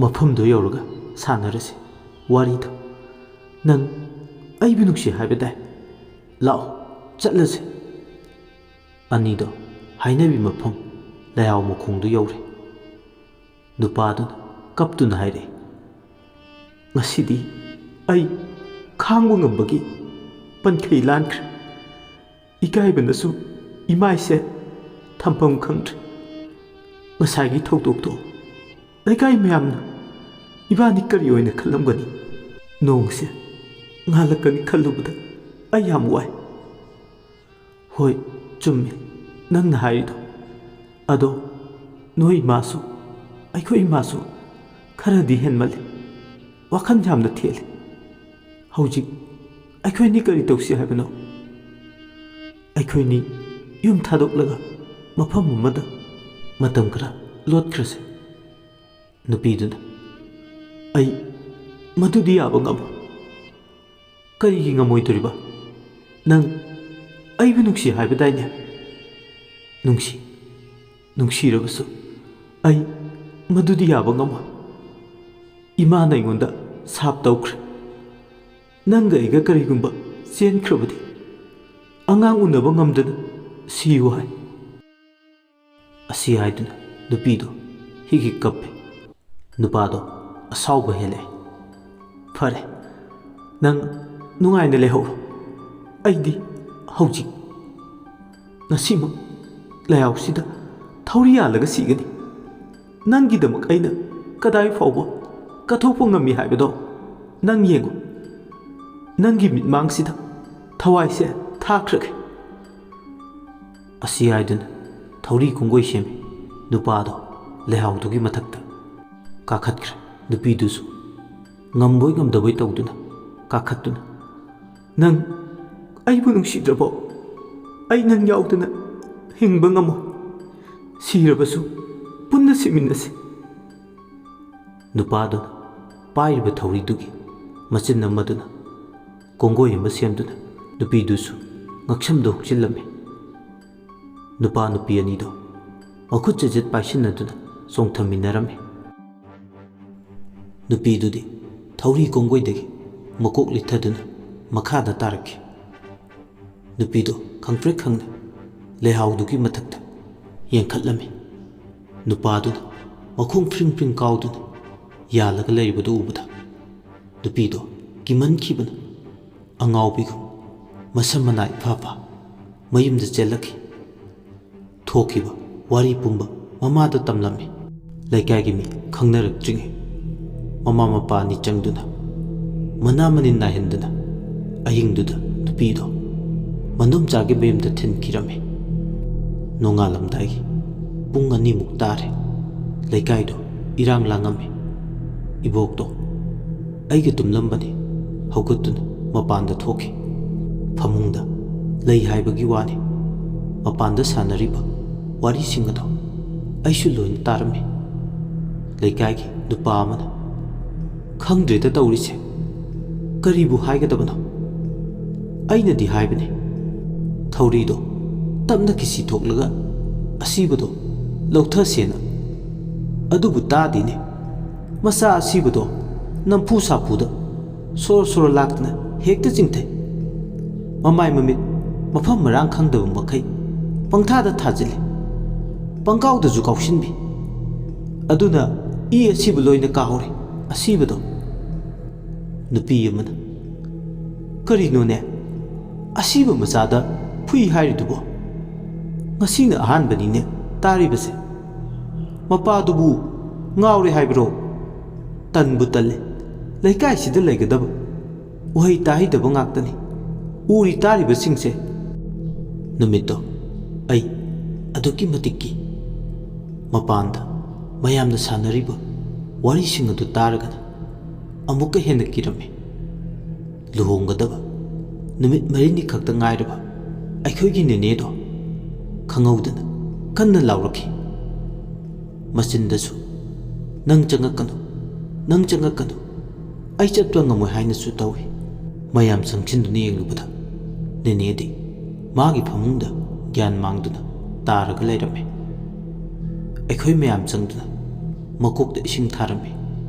"ꯃꯐꯝꯗꯨ ꯌꯧꯔꯒ ꯁꯥꯟꯅꯔꯁꯤ ꯋꯥꯔꯤꯗꯣ꯫ ꯅꯪ ꯑꯩꯕꯨ ꯅꯨꯡꯁꯤ ꯍꯥꯏꯕ ꯇꯥꯏ꯫ ꯂꯥꯛꯑꯣ, ꯆꯠꯂꯁꯤ꯫" ꯑꯅꯤꯗꯣ ꯍꯥꯏꯅꯕꯤ ꯃꯐꯝ ꯂꯩꯍꯥꯎ ꯃꯈꯣꯡꯗꯨ ꯌꯧꯔꯦ꯫ ꯅꯨꯄꯥꯗꯨꯅ ꯀꯞꯇꯨꯅ ꯍꯥꯏꯔꯛꯏ, "ꯉꯁꯤꯗꯤ ꯑꯩ ꯈꯥꯡꯕ ꯉꯝꯕꯒꯤ ꯄꯟꯈꯩ ꯂꯥꯟꯈ꯭ꯔꯦ꯫ ꯏꯀꯥꯏꯕꯅꯁꯨ ꯏꯃꯥꯏꯁꯦ ꯊꯝꯐꯝ ꯈꯪꯗ꯭ꯔꯦ꯫ ꯉꯁꯥꯏꯒꯤ ꯊꯧꯗꯣꯛꯇꯣ ꯂꯩꯀꯥꯏ ꯃꯌꯥꯝꯅ ꯏꯕꯥꯅꯤ ꯀꯔꯤ ꯑꯣꯏꯅ ꯈꯜꯂꯝꯒꯅꯤ? ꯅꯣꯡꯁꯦ ꯉꯥꯜꯂꯛꯀꯅꯤ ꯈꯜꯂꯨꯕꯗ ꯑꯩ ꯌꯥꯝ ꯋꯥꯏ꯫" "ꯍꯣꯏ, ꯆꯨꯝꯃꯤ ꯅꯪꯅ ꯍꯥꯏꯔꯤꯗꯣ꯫ ꯑꯗꯣ ꯅꯣꯏ ꯏꯃꯥꯁꯨ, ꯑꯩꯈꯣꯏ ꯏꯃꯥꯁꯨ ꯈꯔꯗꯤ ꯍꯦꯟꯃꯜꯂꯤ꯫ ꯋꯥꯈꯜ ꯌꯥꯝꯅ ꯊꯦꯠꯂꯤ꯫ ꯍꯧꯖꯤꯛ ꯑꯩꯈꯣꯏꯅꯤ ꯀꯔꯤ ꯇꯧꯁꯤ ꯍꯥꯏꯕꯅꯣ? ꯑꯩꯈꯣꯏꯅꯤ ꯌꯨꯝ ꯊꯥꯗꯣꯛꯂꯒ ꯃꯐꯝ ꯑꯃꯗ ꯃꯇꯝ ꯈꯔ ꯂꯣꯠꯈ꯭ꯔꯁꯤ꯫" ꯅꯨꯄꯤꯗꯨꯅ, "ꯑꯩ ꯃꯗꯨꯗꯤ ꯌꯥꯕ ꯉꯝꯃꯣꯏ꯫" "ꯀꯔꯤꯒꯤ ꯉꯝꯃꯣꯏꯗꯣꯔꯤꯕ? ꯅꯪ ꯑꯩꯕꯨ ꯅꯨꯡꯁꯤ ꯍꯥꯏꯕꯗꯥꯏꯅꯦ?" "ꯅꯨꯡꯁꯤ, ꯅꯨꯡꯁꯤꯔꯕꯁꯨ ꯑꯩ ꯃꯗꯨꯗꯤ ꯌꯥꯕ ꯉꯝꯃꯣꯏ꯫ ꯏꯃꯥꯅ ꯑꯩꯉꯣꯟꯗ ꯁꯥꯞ ꯇꯧꯈ꯭ꯔꯦ꯫ ꯅꯪꯒ ꯑꯩꯒ ꯀꯔꯤꯒꯨꯝꯕ ꯆꯦꯟꯈ꯭ꯔꯕꯗꯤ ꯑꯉꯥꯡ ꯎꯅꯕ ꯉꯝꯗꯅ ꯁꯤꯌꯨ ꯍꯥꯏ꯫" ꯑꯁꯤ ꯍꯥꯏꯗꯨꯅ ꯅꯨꯄꯤꯗꯣ ꯍꯤꯛ ꯍꯤꯛ ꯀꯞꯄꯦ꯫ ꯅꯨꯄꯥꯗꯣ ꯑꯁꯥꯎꯕ ꯍꯦꯜꯂꯛꯑꯦ꯫ "ꯐꯔꯦ, ꯅꯪ ꯅꯨꯡꯉꯥꯏꯅ ꯂꯩꯍꯧꯔꯣ꯫ ꯑꯩꯗꯤ ꯍꯧꯖꯤꯛ, ꯉꯁꯤꯃꯛ ꯂꯩꯍꯥꯎꯁꯤꯗ ꯊꯧꯔꯤ ꯌꯥꯜꯂꯒ ꯁꯤꯒꯅꯤ꯫ ꯅꯪꯒꯤꯗꯃꯛ ꯑꯩꯅ ꯀꯗꯥꯏ ꯐꯥꯎꯕ ꯀꯠꯊꯣꯛꯄ ꯉꯝꯃꯤ ꯍꯥꯏꯕꯗꯣ ꯅꯪ ꯌꯦꯡꯉꯨ꯫ ꯅꯪꯒꯤ ꯃꯤꯠꯃꯥꯡꯁꯤꯗ ꯊꯋꯥꯏꯁꯦ ꯊꯥꯈ꯭ꯔꯒꯦ꯫" ꯑꯁꯤ ꯍꯥꯏꯗꯨꯅ ꯊꯧꯔꯤ ꯀꯣꯡꯒꯣꯏ ꯁꯦꯝꯃꯤ꯫ ꯅꯨꯄꯥꯗꯣ ꯂꯩꯍꯥꯎꯗꯨꯒꯤ ꯃꯊꯛꯇ ꯀꯥꯈꯠꯈ꯭ꯔꯦ꯫ ꯅꯨꯄꯤꯗꯨꯁꯨ ꯉꯝꯕꯣꯏ ꯉꯝꯗꯕꯣꯏ ꯇꯧꯗꯨꯅ ꯀꯥꯈꯠꯇꯨꯅ, "ꯅꯪ ꯑꯩꯕꯨ ꯅꯨꯡꯁꯤꯗ꯭ꯔꯕꯣ? ꯑꯩ ꯅꯪ ꯌꯥꯎꯗꯅ ꯍꯤꯡꯕ ꯉꯝꯃꯣꯏ꯫ ꯁꯤꯔꯕꯁꯨ ꯄꯨꯟꯅ ꯁꯤꯃꯤꯟꯅꯁꯤ꯫" ꯅꯨꯄꯥꯗꯨꯅ ꯄꯥꯏꯔꯤꯕ ꯊꯧꯔꯤꯗꯨꯒꯤ ꯃꯆꯤꯟ ꯑꯃꯗꯨꯅ ꯀꯣꯡꯒꯣꯏ ꯑꯃ ꯁꯦꯝꯗꯨꯅ ꯅꯨꯄꯤꯗꯨꯁꯨ ꯉꯛꯁꯝꯗ ꯍꯨꯛꯆꯤꯜꯂꯝꯃꯤ꯫ ꯅꯨꯄꯥ ꯅꯨꯄꯤ ꯑꯅꯤꯗꯣ ꯃꯈꯨꯠ ꯆꯩꯖꯦꯠ ꯄꯥꯏꯁꯤꯟꯅꯗꯨꯅ ꯆꯣꯡꯊꯃꯤꯟꯅꯔꯝꯃꯤ꯫ ꯅꯨꯄꯤꯗꯨꯗꯤ ꯊꯧꯔꯤ ꯀꯣꯡꯒꯣꯏꯗꯒꯤ ꯃꯀꯣꯛ ꯂꯤꯠꯊꯗꯨꯅ ꯃꯈꯥꯗ ꯇꯥꯔꯛꯈꯤ꯫ ꯅꯨꯄꯤꯗꯣ ꯈꯪꯄ꯭ꯔꯦꯛ ꯈꯪꯅ ꯂꯩꯍꯥꯎꯗꯨꯒꯤ ꯃꯊꯛꯇ ꯌꯦꯡꯈꯠꯂꯝꯃꯤ꯫ ꯅꯨꯄꯥꯗꯨꯅ ꯃꯈꯣꯡ ꯐ꯭ꯔꯤꯡ ꯐ꯭ꯔꯤꯡ ꯀꯥꯎꯗꯨꯅ ꯌꯥꯜꯂꯒ ꯂꯩꯔꯤꯕꯗꯨ ꯎꯕꯗ ꯅꯨꯄꯤꯗꯣ ꯀꯤꯃꯟꯈꯤꯕꯅ ꯑꯉꯥꯎꯕꯤꯒꯨꯝ ꯃꯁꯝ ꯃꯅꯥ ꯏꯐꯥ ꯐꯥ ꯃꯌꯨꯝꯗ ꯆꯦꯜꯂꯛꯈꯤ꯫ ꯊꯣꯛꯈꯤꯕ ꯋꯥꯔꯤ ꯄꯨꯝꯕ ꯃꯃꯥꯗ ꯇꯝꯂꯝꯃꯤ꯫ ꯂꯩꯀꯥꯏꯒꯤ ꯃꯤ ꯈꯪꯅꯔꯛꯇ꯭ꯔꯤꯉꯩ ꯃꯃꯥ ꯃꯄꯥ ꯑꯅꯤ ꯆꯪꯗꯨꯅ ꯃꯅꯥ ꯃꯅꯤꯟ ꯅꯥꯏꯍꯟꯗꯅ ꯑꯍꯤꯡꯗꯨꯗ ꯅꯨꯄꯤꯗꯣ ꯃꯅꯣꯝꯆꯥꯒꯤ ꯃꯌꯨꯝꯗ ꯊꯤꯟꯈꯤꯔꯝꯃꯤ꯫ ꯅꯣꯡꯉꯥꯜꯂꯝꯗꯥꯏꯒꯤ ꯄꯨꯡ ꯑꯅꯤꯃꯨꯛ ꯇꯥꯔꯦ꯫ ꯂꯩꯀꯥꯏꯗꯣ ꯏꯔꯥꯡ ꯂꯥꯡꯉꯝꯃꯤ꯫ ꯏꯕꯣꯛꯇꯣ ꯑꯩꯒ ꯇꯨꯝꯂꯝꯕꯅꯤ ꯍꯧꯒꯠꯇꯨꯅ ꯃꯄꯥꯟꯗ ꯊꯣꯛꯈꯤ꯫ ꯐꯃꯨꯡꯗ ꯂꯩ ꯍꯥꯏꯕꯒꯤ ꯋꯥꯅꯤ꯫ ꯃꯄꯥꯟꯗ ꯁꯥꯟꯅꯔꯤꯕ ꯋꯥꯔꯤꯁꯤꯡ ꯑꯗꯣ ꯑꯩꯁꯨ ꯂꯣꯏꯅ ꯇꯥꯔꯝꯃꯤ꯫ ꯂꯩꯀꯥꯏꯒꯤ ꯅꯨꯄꯥ ꯑꯃꯅ, "ꯈꯪꯗ꯭ꯔꯦꯗ ꯇꯧꯔꯤꯁꯦ, ꯀꯔꯤꯕꯨ ꯍꯥꯏꯒꯗꯕꯅꯣ?" ꯑꯩꯅꯗꯤ ꯍꯥꯏꯕꯅꯤ, "ꯊꯧꯔꯤꯗꯣ ꯇꯞꯅ ꯀꯤꯁꯤ ꯊꯣꯛꯂꯒ ꯑꯁꯤꯕꯗꯣ ꯂꯧꯊꯁꯦꯅ꯫ ꯑꯗꯨꯕꯨ ꯇꯥꯗꯦꯅꯦ꯫ ꯃꯆꯥ ꯑꯁꯤꯕꯗꯣ ꯅꯝꯐꯨ ꯁꯥꯐꯨꯗ ꯁꯣꯔꯣ ꯁꯣꯔꯣ ꯂꯥꯛꯇꯅ ꯍꯦꯛꯇ ꯆꯤꯡꯊꯩ꯫ ꯃꯃꯥꯏ ꯃꯃꯤꯠ ꯃꯐꯝ ꯃꯔꯥꯡ ꯈꯪꯗꯕ ꯃꯈꯩ ꯄꯪꯊꯥꯗ ꯊꯥꯖꯤꯜꯂꯤ꯫ ꯄꯪꯀꯥꯎꯗꯁꯨ ꯀꯥꯎꯁꯤꯟꯕꯤ꯫ ꯑꯗꯨꯅ ꯏ ꯑꯁꯤꯕ ꯂꯣꯏꯅ ꯀꯥꯍꯧꯔꯦ ꯑꯁꯤꯕꯗꯣ꯫" ꯅꯨꯄꯤ ꯑꯃꯅ, "ꯀꯔꯤꯅꯣꯅꯦ? ꯑꯁꯤꯕ ꯃꯆꯥꯗ ꯐꯨꯏ ꯍꯥꯏꯔꯤꯗꯨꯕꯣ? ꯉꯁꯤꯅ ꯑꯍꯥꯟꯕꯅꯤꯅꯦ ꯇꯥꯔꯤꯕꯁꯦ꯫ ꯃꯄꯥꯗꯨꯕꯨ ꯉꯥꯎꯔꯦ ꯍꯥꯏꯕ꯭ꯔꯣ? ꯇꯟꯕꯨ ꯇꯜꯂꯦ꯫ ꯂꯩꯀꯥꯏꯁꯤꯗ ꯂꯩꯒꯗꯕ ꯎꯍꯩ ꯇꯥꯍꯩꯗꯕ ꯉꯥꯛꯇꯅꯤ ꯎꯔꯤ ꯇꯥꯔꯤꯕꯁꯤꯡꯁꯦ꯫" ꯅꯨꯃꯤꯠꯇꯣ ꯑꯩ ꯑꯗꯨꯛꯀꯤ ꯃꯇꯤꯛ ꯀꯤ꯫ ꯃꯄꯥꯟꯗ ꯃꯌꯥꯝꯅ ꯁꯥꯟꯅꯔꯤꯕ ꯋꯥꯔꯤꯁꯤꯡ ꯑꯗꯨ ꯇꯥꯔꯒꯅ ꯑꯃꯨꯛꯀ ꯍꯦꯟꯅ ꯀꯤꯔꯝꯃꯤ꯫ ꯂꯨꯍꯣꯡꯒꯗꯕ ꯅꯨꯃꯤꯠ ꯃꯔꯤꯅꯤ ꯈꯛꯇ ꯉꯥꯏꯔꯕ ꯑꯩꯈꯣꯏꯒꯤ ꯅꯦꯅꯦꯗꯣ ꯈꯪꯍꯧꯗꯅ ꯀꯟꯅ ꯂꯥꯎꯔꯛꯈꯤ꯫ ꯃꯆꯤꯟꯗꯁꯨ, "ꯅꯪ ꯆꯪꯉꯛꯀꯅꯨ, ꯅꯪ ꯆꯪꯉꯛꯀꯅꯨ, ꯑꯩ ꯆꯠꯄ ꯉꯝꯃꯣꯏ" ꯍꯥꯏꯅꯁꯨ ꯇꯧꯏ꯫ ꯃꯌꯥꯝ ꯆꯪꯁꯤꯟꯗꯨꯅ ꯌꯦꯡꯂꯨꯕꯗ ꯅꯦꯅꯦꯗꯤ ꯃꯥꯒꯤ ꯐꯃꯨꯡꯗ ꯒ꯭ꯌꯥꯟ ꯃꯥꯡꯗꯨꯅ ꯇꯥꯔꯒ ꯂꯩꯔꯝꯃꯤ꯫ ꯑꯩꯈꯣꯏ ꯃꯌꯥꯝ ꯆꯪꯗꯨꯅ ꯃꯀꯣꯛꯇ ꯏꯁꯤꯡ ꯊꯥꯔꯝꯃꯤ꯫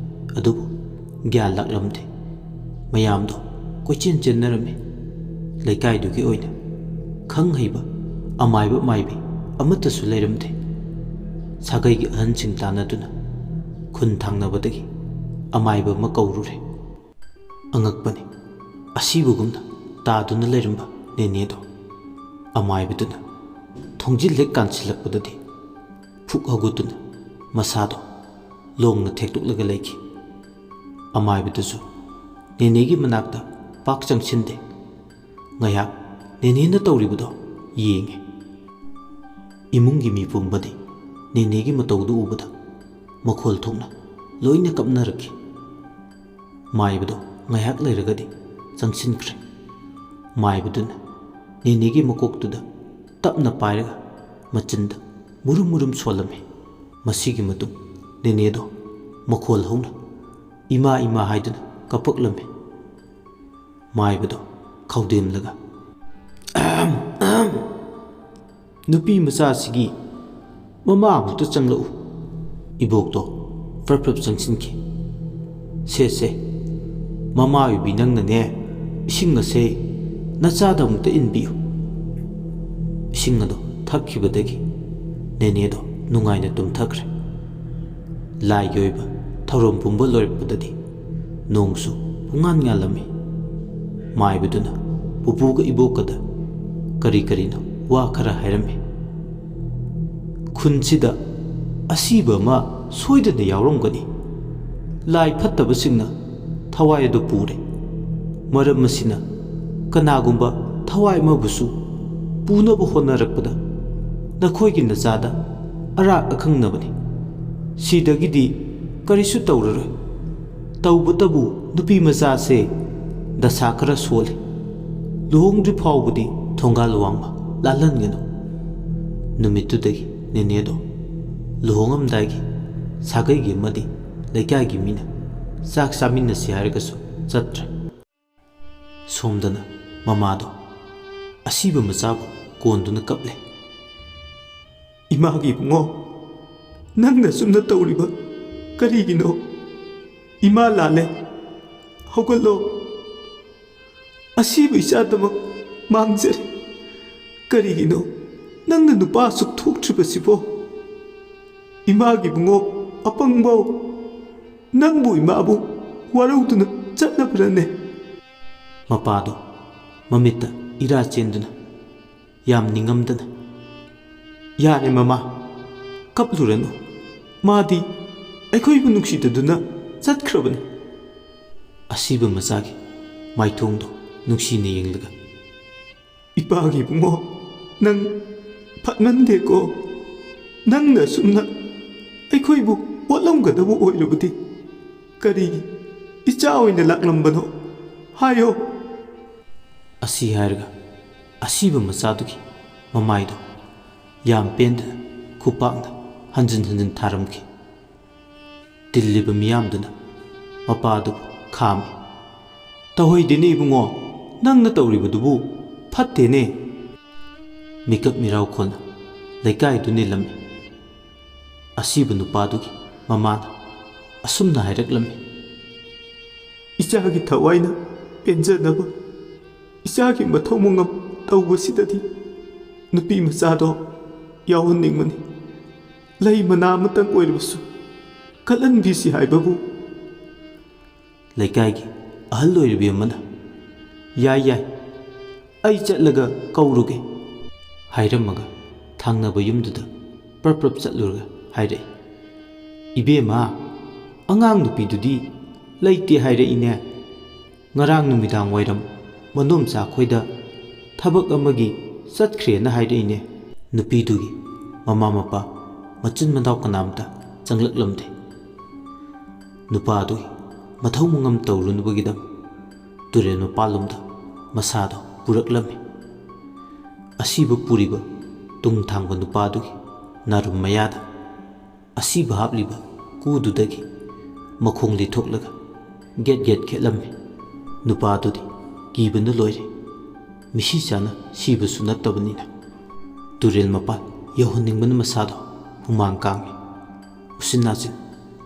ꯑꯗꯨꯕꯨ ꯒ꯭ꯌꯥꯟ ꯂꯥꯛꯂꯝꯗꯦ꯫ ꯃꯌꯥꯝꯗꯣ ꯀꯣꯏꯆꯦꯟ ꯆꯦꯟꯅꯔꯝꯃꯤ꯫ ꯂꯩꯀꯥꯏꯗꯨꯒꯤ ꯑꯣꯏꯅ ꯈꯪ ꯍꯩꯕ ꯑꯃꯥꯏꯕ ꯃꯥꯏꯕꯤ ꯑꯃꯠꯇꯁꯨ ꯂꯩꯔꯝꯗꯦ꯫ ꯁꯥꯒꯩꯒꯤ ꯑꯍꯟꯁꯤꯡ ꯇꯥꯟꯅꯗꯨꯅ ꯈꯨꯟ ꯊꯥꯡꯅꯕꯗꯒꯤ ꯑꯃꯥꯏꯕ ꯑꯃ ꯀꯧꯔꯨꯔꯦ꯫ ꯑꯉꯛꯄꯅꯤ, ꯑꯁꯤꯕꯒꯨꯝꯅ ꯇꯥꯗꯨꯅ ꯂꯩꯔꯝꯕ ꯅꯦꯅꯦꯗꯣ ꯑꯃꯥꯏꯕꯗꯨꯅ ꯊꯣꯡꯖꯤꯜ ꯍꯦꯛ ꯀꯥꯟꯁꯤꯜꯂꯛꯄꯗꯗꯤ ꯐꯨꯛ ꯍꯧꯒꯠꯇꯨꯅ ꯃꯁꯥꯗꯣ ꯂꯣꯡꯅ ꯊꯦꯛꯇꯣꯛꯂꯒ ꯂꯩꯈꯤ꯫ ꯑꯃꯥꯏꯕꯗꯨꯁꯨ ꯅꯦꯅꯦꯒꯤ ꯃꯅꯥꯛꯇ ꯄꯥꯛ ꯆꯪꯁꯤꯟꯗꯦ꯫ ꯉꯥꯏꯍꯥꯛ ꯅꯦꯅꯦꯅ ꯇꯧꯔꯤꯕꯗꯣ ꯌꯦꯡꯉꯦ꯫ ꯏꯃꯨꯡꯒꯤ ꯃꯤ ꯄꯨꯝꯕꯗꯤ ꯅꯦꯅꯦꯒꯤ ꯃꯇꯧꯗꯨ ꯎꯕꯗ ꯃꯈꯣꯜ ꯊꯣꯛꯅ ꯂꯣꯏꯅ ꯀꯞꯅꯔꯛꯈꯤ꯫ ꯃꯥꯏꯕꯗꯣ ꯉꯥꯏꯍꯥꯛ ꯂꯩꯔꯒꯗꯤ ꯆꯪꯁꯤꯟꯈ꯭ꯔꯦ꯫ ꯃꯥꯏꯕꯗꯨꯅ ꯅꯦꯅꯦꯒꯤ ꯃꯀꯣꯛꯇꯨꯗ ꯇꯞꯅ ꯄꯥꯏꯔꯒ ꯃꯆꯤꯟꯗ ꯃꯨꯔꯨꯝ ꯃꯨꯔꯨꯝ ꯁꯣꯜꯂꯝꯃꯤ꯫ ꯃꯁꯤꯒꯤ ꯃꯇꯨꯡ ꯅꯦꯅꯦꯗꯣ ꯃꯈꯣꯜ ꯍꯧꯅ "ꯏꯃꯥ, ꯏꯃꯥ" ꯍꯥꯏꯗꯨꯅ ꯀꯞꯄꯛꯂꯝꯃꯤ꯫ ꯃꯥꯏꯕꯗꯣ ꯈꯧꯗꯦꯝꯂꯒ, "ꯑꯍꯝ, ꯑꯍꯝ, ꯅꯨꯄꯤ ꯃꯆꯥꯁꯤꯒꯤ ꯃꯃꯥ ꯑꯃꯨꯛꯇ ꯆꯪꯂꯛꯎ꯫" ꯏꯕꯣꯛꯇꯣ ꯐ꯭ꯔꯞ ꯐ꯭ꯔꯞ ꯆꯪꯁꯤꯟꯈꯤ꯫ "ꯁꯦ, ꯁꯦ, ꯃꯃꯥ ꯑꯣꯏꯕꯤ ꯅꯪꯅꯅꯦ, ꯏꯁꯤꯡ ꯑꯁꯦ ꯅꯆꯥꯗ ꯑꯃꯨꯛꯇ ꯏꯟꯕꯤꯌꯨ꯫" ꯏꯁꯤꯡ ꯑꯗꯣ ꯊꯛꯈꯤꯕꯗꯒꯤ ꯅꯦꯅꯦꯗꯣ ꯅꯨꯡꯉꯥꯏꯅ ꯇꯨꯝꯊꯈ꯭ꯔꯦ꯫ ꯂꯥꯏꯒꯤ ꯑꯣꯏꯕ ꯊꯧꯔꯝ ꯄꯨꯝꯕ ꯂꯣꯏꯔꯛꯄꯗꯗꯤ ꯅꯣꯡꯁꯨ ꯄꯨꯡꯉꯥꯟ ꯉꯥꯜꯂꯝꯃꯤ꯫ ꯃꯥꯏꯕꯗꯨꯅ ꯄꯨꯄꯨꯒ ꯏꯕꯣꯛꯀꯗ ꯀꯔꯤ ꯀꯔꯤꯅꯣ ꯋꯥ ꯈꯔ ꯍꯥꯏꯔꯝꯃꯤ꯫ "ꯈꯨꯟꯁꯤꯗ ꯑꯁꯤꯕ ꯑꯃ ꯁꯣꯏꯗꯅ ꯌꯥꯎꯔꯝꯒꯅꯤ꯫ ꯂꯥꯏ ꯐꯠꯇꯕꯁꯤꯡꯅ ꯊꯋꯥꯏ ꯑꯗꯨ ꯄꯨꯔꯦ꯫ ꯃꯔꯝ ꯑꯁꯤꯅ ꯀꯅꯥꯒꯨꯝꯕ ꯊꯋꯥꯏ ꯑꯃꯕꯨꯁꯨ ꯄꯨꯅꯕ ꯍꯣꯠꯅꯔꯛꯄꯗ ꯅꯈꯣꯏꯒꯤ ꯅꯆꯥꯗ ꯑꯔꯥꯛ ꯑꯈꯪꯅꯕꯅꯤ꯫ ꯁꯤꯗꯒꯤꯗꯤ ꯀꯔꯤꯁꯨ ꯇꯧꯔꯔꯣꯏ꯫ ꯇꯧꯕꯇꯕꯨ ꯅꯨꯄꯤ ꯃꯆꯥꯁꯦ ꯗꯁꯥ ꯈꯔ ꯁꯣꯜꯂꯤ꯫ ꯂꯨꯍꯣꯡꯗ꯭ꯔꯤ ꯐꯥꯎꯕꯗꯤ ꯊꯣꯡꯒꯥꯜ ꯋꯥꯡꯃ ꯂꯥꯜꯍꯟꯒꯅꯨ꯫" ꯅꯨꯃꯤꯠꯇꯨꯗꯒꯤ ꯅꯦꯅꯦꯗꯣ ꯂꯨꯍꯣꯡꯉꯝꯗꯥꯏꯒꯤ ꯁꯥꯒꯩꯒꯤ ꯑꯃꯗꯤ ꯂꯩꯀꯥꯏꯒꯤ ꯃꯤꯅ ꯆꯥꯛ ꯆꯥꯃꯤꯟꯅꯁꯤ ꯍꯥꯏꯔꯒꯁꯨ ꯆꯠꯇ꯭ꯔꯦ꯫ ꯁꯣꯝꯗꯅ ꯃꯃꯥꯗꯣ ꯑꯁꯤꯕ ꯃꯆꯥꯕꯨ ꯀꯣꯟꯗꯨꯅ ꯀꯞꯂꯦ꯫ "ꯏꯃꯥꯒꯤ ꯏꯕꯨꯡꯉꯣ, ꯅꯪꯅ ꯁꯨꯝꯅ ꯇꯧꯔꯤꯕ ꯀꯔꯤꯒꯤꯅꯣ? ꯏꯃꯥ ꯂꯥꯜꯂꯦ, ꯍꯧꯒꯠꯂꯣ꯫ ꯑꯁꯤꯕ ꯏꯆꯥꯗꯃꯛ ꯃꯥꯡꯖꯔꯦ꯫ ꯀꯔꯤꯒꯤꯅꯣ ꯅꯪꯅ ꯅꯨꯄꯥ ꯑꯁꯨꯛ ꯊꯣꯛꯇ꯭ꯔꯤꯕꯁꯤꯕꯣ? ꯏꯃꯥꯒꯤ ꯏꯕꯨꯡꯉꯣ ꯑꯄꯪꯕꯣ, ꯅꯪꯕꯨ ꯏꯃꯥꯕꯨ ꯋꯥꯔꯧꯗꯨꯅ ꯆꯠꯂꯕ꯭ꯔꯅꯦ?" ꯃꯄꯥꯗꯣ ꯃꯃꯤꯠꯇ ꯏꯔꯥ ꯆꯦꯟꯗꯨꯅ, ꯌꯥꯝ ꯅꯤꯡꯉꯝꯗꯅ, "ꯌꯥꯔꯦ ꯃꯃꯥ, ꯀꯞꯂꯨꯔꯅꯨ꯫ ꯃꯥꯗꯤ ꯑꯩꯈꯣꯏꯕꯨ ꯅꯨꯡꯁꯤꯗꯗꯨꯅ ꯆꯠꯈ꯭ꯔꯕꯅꯤ"꯫ ꯑꯁꯤꯕ ꯃꯆꯥꯒꯤ ꯃꯥꯏꯊꯣꯡꯗꯣ ꯅꯨꯡꯁꯤꯅ ꯌꯦꯡꯂꯒ, "ꯏꯄꯥꯒꯤ ꯏꯕꯨꯡꯉꯣ, ꯅꯪ ꯐꯠꯃꯟꯗꯦꯀꯣ꯫ ꯅꯪꯅ ꯑꯁꯨꯝꯅ ꯑꯩꯈꯣꯏꯕꯨ ꯑꯣꯠꯂꯝꯒꯗꯕ ꯑꯣꯏꯔꯕꯗꯤ ꯀꯔꯤꯒꯤ ꯏꯆꯥ ꯑꯣꯏꯅ ꯂꯥꯛꯂꯝꯕꯅꯣ? ꯍꯥꯏꯌꯣ"꯫ ꯑꯁꯤ ꯍꯥꯏꯔꯒ ꯑꯁꯤꯕ ꯃꯆꯥꯗꯨꯒꯤ ꯃꯃꯥꯏꯗꯣ ꯌꯥꯝ ꯄꯦꯟꯗꯅ ꯈꯨꯄꯥꯛꯅ ꯍꯟꯖꯤꯟ ꯍꯟꯖꯤꯟ ꯊꯥꯔꯝꯈꯤ꯫ ꯇꯤꯜꯂꯤꯕ ꯃꯤꯌꯥꯝꯗꯨꯅ ꯃꯄꯥꯗꯨꯕꯨ ꯈꯥꯝꯃꯤ꯫ "ꯇꯧꯍꯩꯗꯦꯅꯦ ꯏꯕꯨꯡꯉꯣ, ꯅꯪꯅ ꯇꯧꯔꯤꯕꯗꯨꯕꯨ ꯐꯠꯇꯦꯅꯦ"꯫ ꯃꯤꯀꯞ ꯃꯤꯔꯥꯎꯈꯣꯟꯅ ꯂꯩꯀꯥꯏꯗꯨ ꯅꯤꯜꯂꯝꯃꯤ꯫ ꯑꯁꯤꯕ ꯅꯨꯄꯥꯗꯨꯒꯤ ꯃꯃꯥꯅ ꯑꯁꯨꯝꯅ ꯍꯥꯏꯔꯛꯂꯝꯃꯤ: "ꯏꯆꯥꯒꯤ ꯊꯋꯥꯏꯅ ꯄꯦꯟꯖꯅꯕ ꯏꯆꯥꯒꯤ ꯃꯊꯧ ꯃꯉꯝ ꯇꯧꯕꯁꯤꯗꯗꯤ ꯅꯨꯄꯤ ꯃꯆꯥꯗꯣ ꯌꯥꯎꯍꯟꯅꯤꯡꯕꯅꯤ꯫ ꯂꯩ ꯃꯅꯥ ꯑꯃꯇꯪ ꯑꯣꯏꯔꯕꯁꯨ ꯀꯠꯍꯟꯕꯤꯁꯤ ꯍꯥꯏꯕꯕꯨ"꯫ ꯂꯩꯀꯥꯏꯒꯤ ꯑꯍꯜ ꯑꯣꯏꯔꯤꯕꯤ ꯑꯃꯅ, "ꯌꯥꯏ, ꯌꯥꯏ, ꯑꯩ ꯆꯠꯂꯒ ꯀꯧꯔꯨꯒꯦ" ꯍꯥꯏꯔꯝꯃꯒ ꯊꯪꯅꯕ ꯌꯨꯝꯗꯨꯗ ꯄ꯭ꯔꯞ ꯄ꯭ꯔꯞ ꯆꯠꯂꯨꯔꯒ ꯍꯥꯏꯔꯛꯏ: "ꯏꯕꯦꯝꯃ, ꯑꯉꯥꯡ ꯅꯨꯄꯤꯗꯨꯗꯤ ꯂꯩꯇꯦ ꯍꯥꯏꯔꯛꯏꯅꯦ꯫ ꯉꯔꯥꯡ ꯅꯨꯃꯤꯗꯥꯡ ꯋꯥꯏꯔꯝ ꯃꯅꯣꯝꯆꯥ ꯈꯣꯏꯗ ꯊꯕꯛ ꯑꯃꯒꯤ ꯆꯠꯈ꯭ꯔꯦꯅ ꯍꯥꯏꯔꯛꯏꯅꯦ"꯫ ꯅꯨꯄꯤꯗꯨꯒꯤ ꯃꯃꯥ ꯃꯄꯥ, ꯃꯆꯤꯟ ꯃꯅꯥꯎ ꯀꯅꯥꯝꯇ ꯆꯪꯂꯛꯂꯝꯗꯦ꯫ ꯅꯨꯄꯥꯗꯨꯒꯤ ꯃꯊꯧ ꯃꯉꯝ ꯇꯧꯔꯨꯅꯕꯒꯤꯗꯃꯛ ꯇꯨꯔꯦꯜ ꯃꯄꯥꯜꯂꯣꯝꯗ ꯃꯁꯥꯗꯣ ꯄꯨꯔꯛꯂꯝꯃꯤ꯫ ꯑꯁꯤꯕ ꯄꯨꯔꯤꯕ ꯇꯨꯡ ꯊꯥꯡꯕ ꯅꯨꯄꯥꯗꯨꯒꯤ ꯅꯥꯔꯨꯝ ꯃꯌꯥꯗ ꯑꯁꯤꯕ ꯍꯥꯞꯂꯤꯕ ꯀꯨꯗꯨꯗꯒꯤ ꯃꯈꯣꯡ ꯂꯤꯊꯣꯛꯂꯒ ꯒꯦꯠ ꯒꯦꯠ ꯈꯦꯠꯂꯝꯃꯤ꯫ ꯅꯨꯄꯥꯗꯨꯗꯤ ꯀꯤꯕꯅ ꯂꯣꯏꯔꯦ꯫ ꯃꯤꯁꯤ ꯆꯥꯅ ꯁꯤꯕꯁꯨ ꯅꯠꯇꯕꯅꯤꯅ ꯇꯨꯔꯦꯜ ꯃꯄꯥꯟ ꯌꯧꯍꯟꯅꯤꯡꯕꯅ ꯃꯁꯥꯗꯣ ꯍꯨꯃꯥꯡ ꯀꯥꯡꯉꯤ꯫ ꯎꯆꯤꯟ ꯅꯥꯆꯤꯟ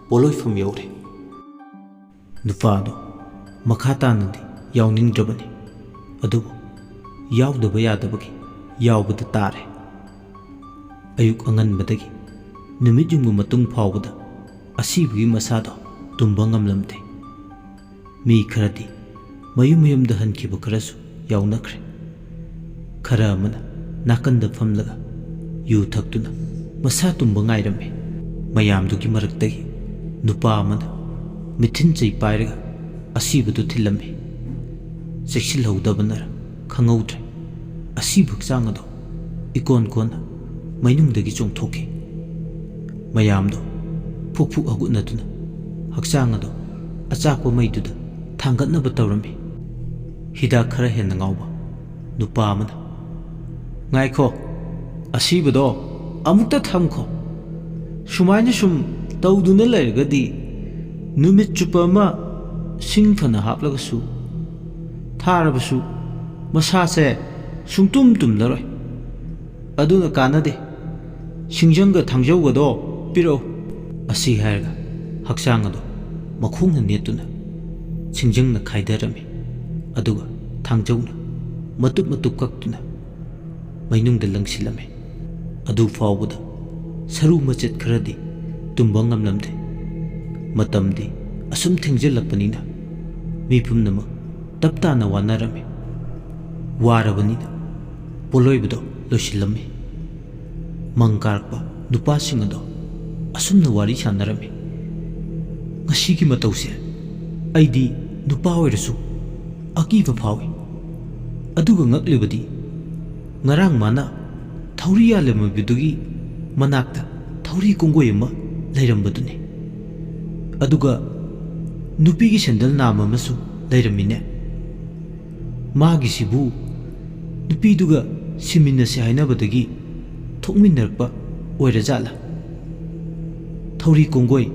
ꯄꯣꯠꯂꯣꯏꯐꯝ ꯌꯧꯔꯦ꯫ ꯅꯨꯄꯥꯗꯣ ꯃꯈꯥ ꯇꯥꯅꯗꯤ ꯌꯥꯎꯅꯤꯡꯗ꯭ꯔꯕꯅꯤ, ꯑꯗꯨꯕꯨ ꯌꯥꯎꯗꯕ ꯌꯥꯗꯕꯒꯤ ꯌꯥꯎꯕꯗ ꯇꯥꯔꯦ꯫ ꯑꯌꯨꯛ ꯑꯉꯟꯕꯗꯒꯤ ꯅꯨꯃꯤꯠ ꯌꯨꯡꯕ ꯃꯇꯨꯡ ꯐꯥꯎꯕꯗ ꯑꯁꯤꯕꯒꯤ ꯃꯁꯥꯗꯣ ꯇꯨꯝꯕ ꯉꯝꯂꯝꯗꯦ꯫ ꯃꯤ ꯈꯔꯗꯤ ꯃꯌꯨꯝ ꯃꯌꯨꯝꯗ ꯍꯟꯈꯤꯕ ꯈꯔꯁꯨ ꯌꯥꯎꯅꯈ꯭ꯔꯦ꯫ ꯈꯔ ꯑꯃꯅ ꯅꯥꯀꯟꯗ ꯐꯝꯂꯒ ꯌꯨ ꯊꯛꯇꯨꯅ ꯃꯁꯥ ꯇꯨꯝꯕ ꯉꯥꯏꯔꯝꯃꯤ꯫ ꯃꯌꯥꯝꯗꯨꯒꯤ ꯃꯔꯛꯇꯒꯤ ꯅꯨꯄꯥ ꯑꯃꯅ ꯃꯤꯊꯤꯟ ꯆꯩ ꯄꯥꯏꯔꯒ ꯑꯁꯤꯕꯗꯨ ꯊꯤꯜꯂꯝꯃꯤ꯫ ꯆꯦꯛꯁꯤꯜꯍꯧꯗꯕꯅꯔ ꯈꯪꯍꯧꯗ꯭ꯔꯦ, ꯑꯁꯤꯕ ꯍꯛꯆꯥꯡ ꯑꯗꯣ ꯏꯀꯣꯟ ꯀꯣꯟꯅ ꯃꯩꯅꯨꯡꯗꯒꯤ ꯆꯣꯡꯊꯣꯛꯈꯤ꯫ ꯃꯌꯥꯝꯗꯣ ꯐꯨꯛ ꯐꯨꯛ ꯍꯧꯒꯠꯅꯗꯨꯅ ꯍꯛꯆꯥꯡ ꯑꯗꯣ ꯑꯆꯥꯛꯄ ꯃꯩꯗꯨꯗ ꯊꯥꯡꯒꯠꯅꯕ ꯇꯧꯔꯝꯃꯤ꯫ ꯍꯤꯗꯥꯛ ꯈꯔ ꯍꯦꯟꯅ ꯉꯥꯎꯕ ꯅꯨꯄꯥ ꯑꯃꯅ, "ꯉꯥꯏꯈꯣ, ꯑꯁꯤꯕꯗꯣ ꯑꯃꯨꯛꯇ ꯊꯝꯈꯣ꯫ ꯁꯨꯃꯥꯏꯅ ꯁꯨꯝ ꯇꯧꯗꯨꯅ ꯂꯩꯔꯒꯗꯤ ꯅꯨꯃꯤꯠ ꯆꯨꯞꯄ ꯑꯃ ꯁꯤꯡ ꯐꯅ ꯍꯥꯞꯂꯒꯁꯨ, ꯊꯥꯔꯕꯁꯨ ꯃꯁꯥꯁꯦ ꯁꯨꯡꯇꯨꯝ ꯇꯨꯝꯂꯔꯣꯏ꯫ ꯑꯗꯨꯅ ꯀꯥꯟꯅꯗꯦ꯫ ꯁꯤꯡꯖꯪꯒ ꯊꯥꯡꯖꯧꯒꯗꯣ ꯄꯤꯔꯛꯎ꯫" ꯑꯁꯤ ꯍꯥꯏꯔꯒ ꯍꯛꯆꯥꯡ ꯑꯗꯣ ꯃꯈꯣꯡꯅ ꯅꯦꯠꯇꯨꯅ ꯁꯤꯡꯖꯪꯅ ꯈꯥꯏꯗꯔꯝꯃꯤ꯫ ꯑꯗꯨꯒ ꯊꯥꯡꯖꯧꯅ ꯃꯇꯨꯞ ꯃꯇꯨꯞ ꯀꯛꯇꯨꯅ ꯃꯩꯅꯨꯡꯗ ꯂꯪꯁꯤꯜꯂꯝꯃꯤ꯫ ꯑꯗꯨ ꯐꯥꯎꯕꯗ ꯁꯔꯨ ꯃꯆꯦꯠ ꯈꯔꯗꯤ ꯇꯨꯝꯕ ꯉꯝꯂꯝꯗꯦ꯫ ꯃꯇꯝꯗꯤ ꯑꯁꯨꯝ ꯊꯦꯡꯖꯤꯜꯂꯛꯄꯅꯤꯅ ꯃꯤ ꯄꯨꯝꯅꯃꯛ ꯇꯞ ꯇꯥꯅ ꯋꯥꯅꯔꯝꯃꯤ꯫ ꯋꯥꯔꯕꯅꯤꯅ ꯄꯣꯠꯂꯣꯏꯕꯗꯣ ꯂꯣꯏꯁꯤꯜꯂꯝꯃꯤ꯫ ꯃꯪ ꯀꯥꯔꯛꯄ ꯅꯨꯄꯥꯁꯤꯡ ꯑꯗꯣ ꯑꯁꯨꯝꯅ ꯋꯥꯔꯤ ꯁꯥꯟꯅꯔꯝꯃꯤ꯫ "ꯉꯁꯤꯒꯤ ꯃꯇꯧꯁꯦ ꯑꯩꯗꯤ ꯅꯨꯄꯥ ꯑꯣꯏꯔꯁꯨ ꯑꯀꯤꯕ ꯐꯥꯎꯏ꯫ ꯑꯗꯨꯒ ꯉꯛꯂꯤꯕꯗꯤ ꯉꯔꯥꯡ ꯃꯥꯅ ꯊꯧꯔꯤ ꯌꯥꯜꯂꯝꯃꯤꯕꯗꯨꯒꯤ ꯃꯅꯥꯛꯇ ꯊꯧꯔꯤ ꯀꯣꯡꯒꯣꯏ ꯑꯃ ꯂꯩꯔꯝꯕꯗꯨꯅꯤ꯫ ꯑꯗꯨꯒ ꯅꯨꯄꯤꯒꯤ ꯁꯦꯟꯗꯜ ꯅꯥꯝꯃ ꯑꯃꯁꯨ ꯂꯩꯔꯝꯃꯤꯅꯦ꯫ ꯃꯥꯒꯤꯁꯤꯕꯨ ꯅꯨꯄꯤꯗꯨꯒ ꯁꯤꯃꯤꯟꯅꯁꯦ ꯍꯥꯏꯅꯕꯗꯒꯤ ꯊꯣꯛꯃꯤꯟꯅꯔꯛꯄ ꯑꯣꯏꯔꯖꯥꯠꯂꯥ? ꯊꯧꯔꯤ ꯀꯣꯡꯒꯣꯏ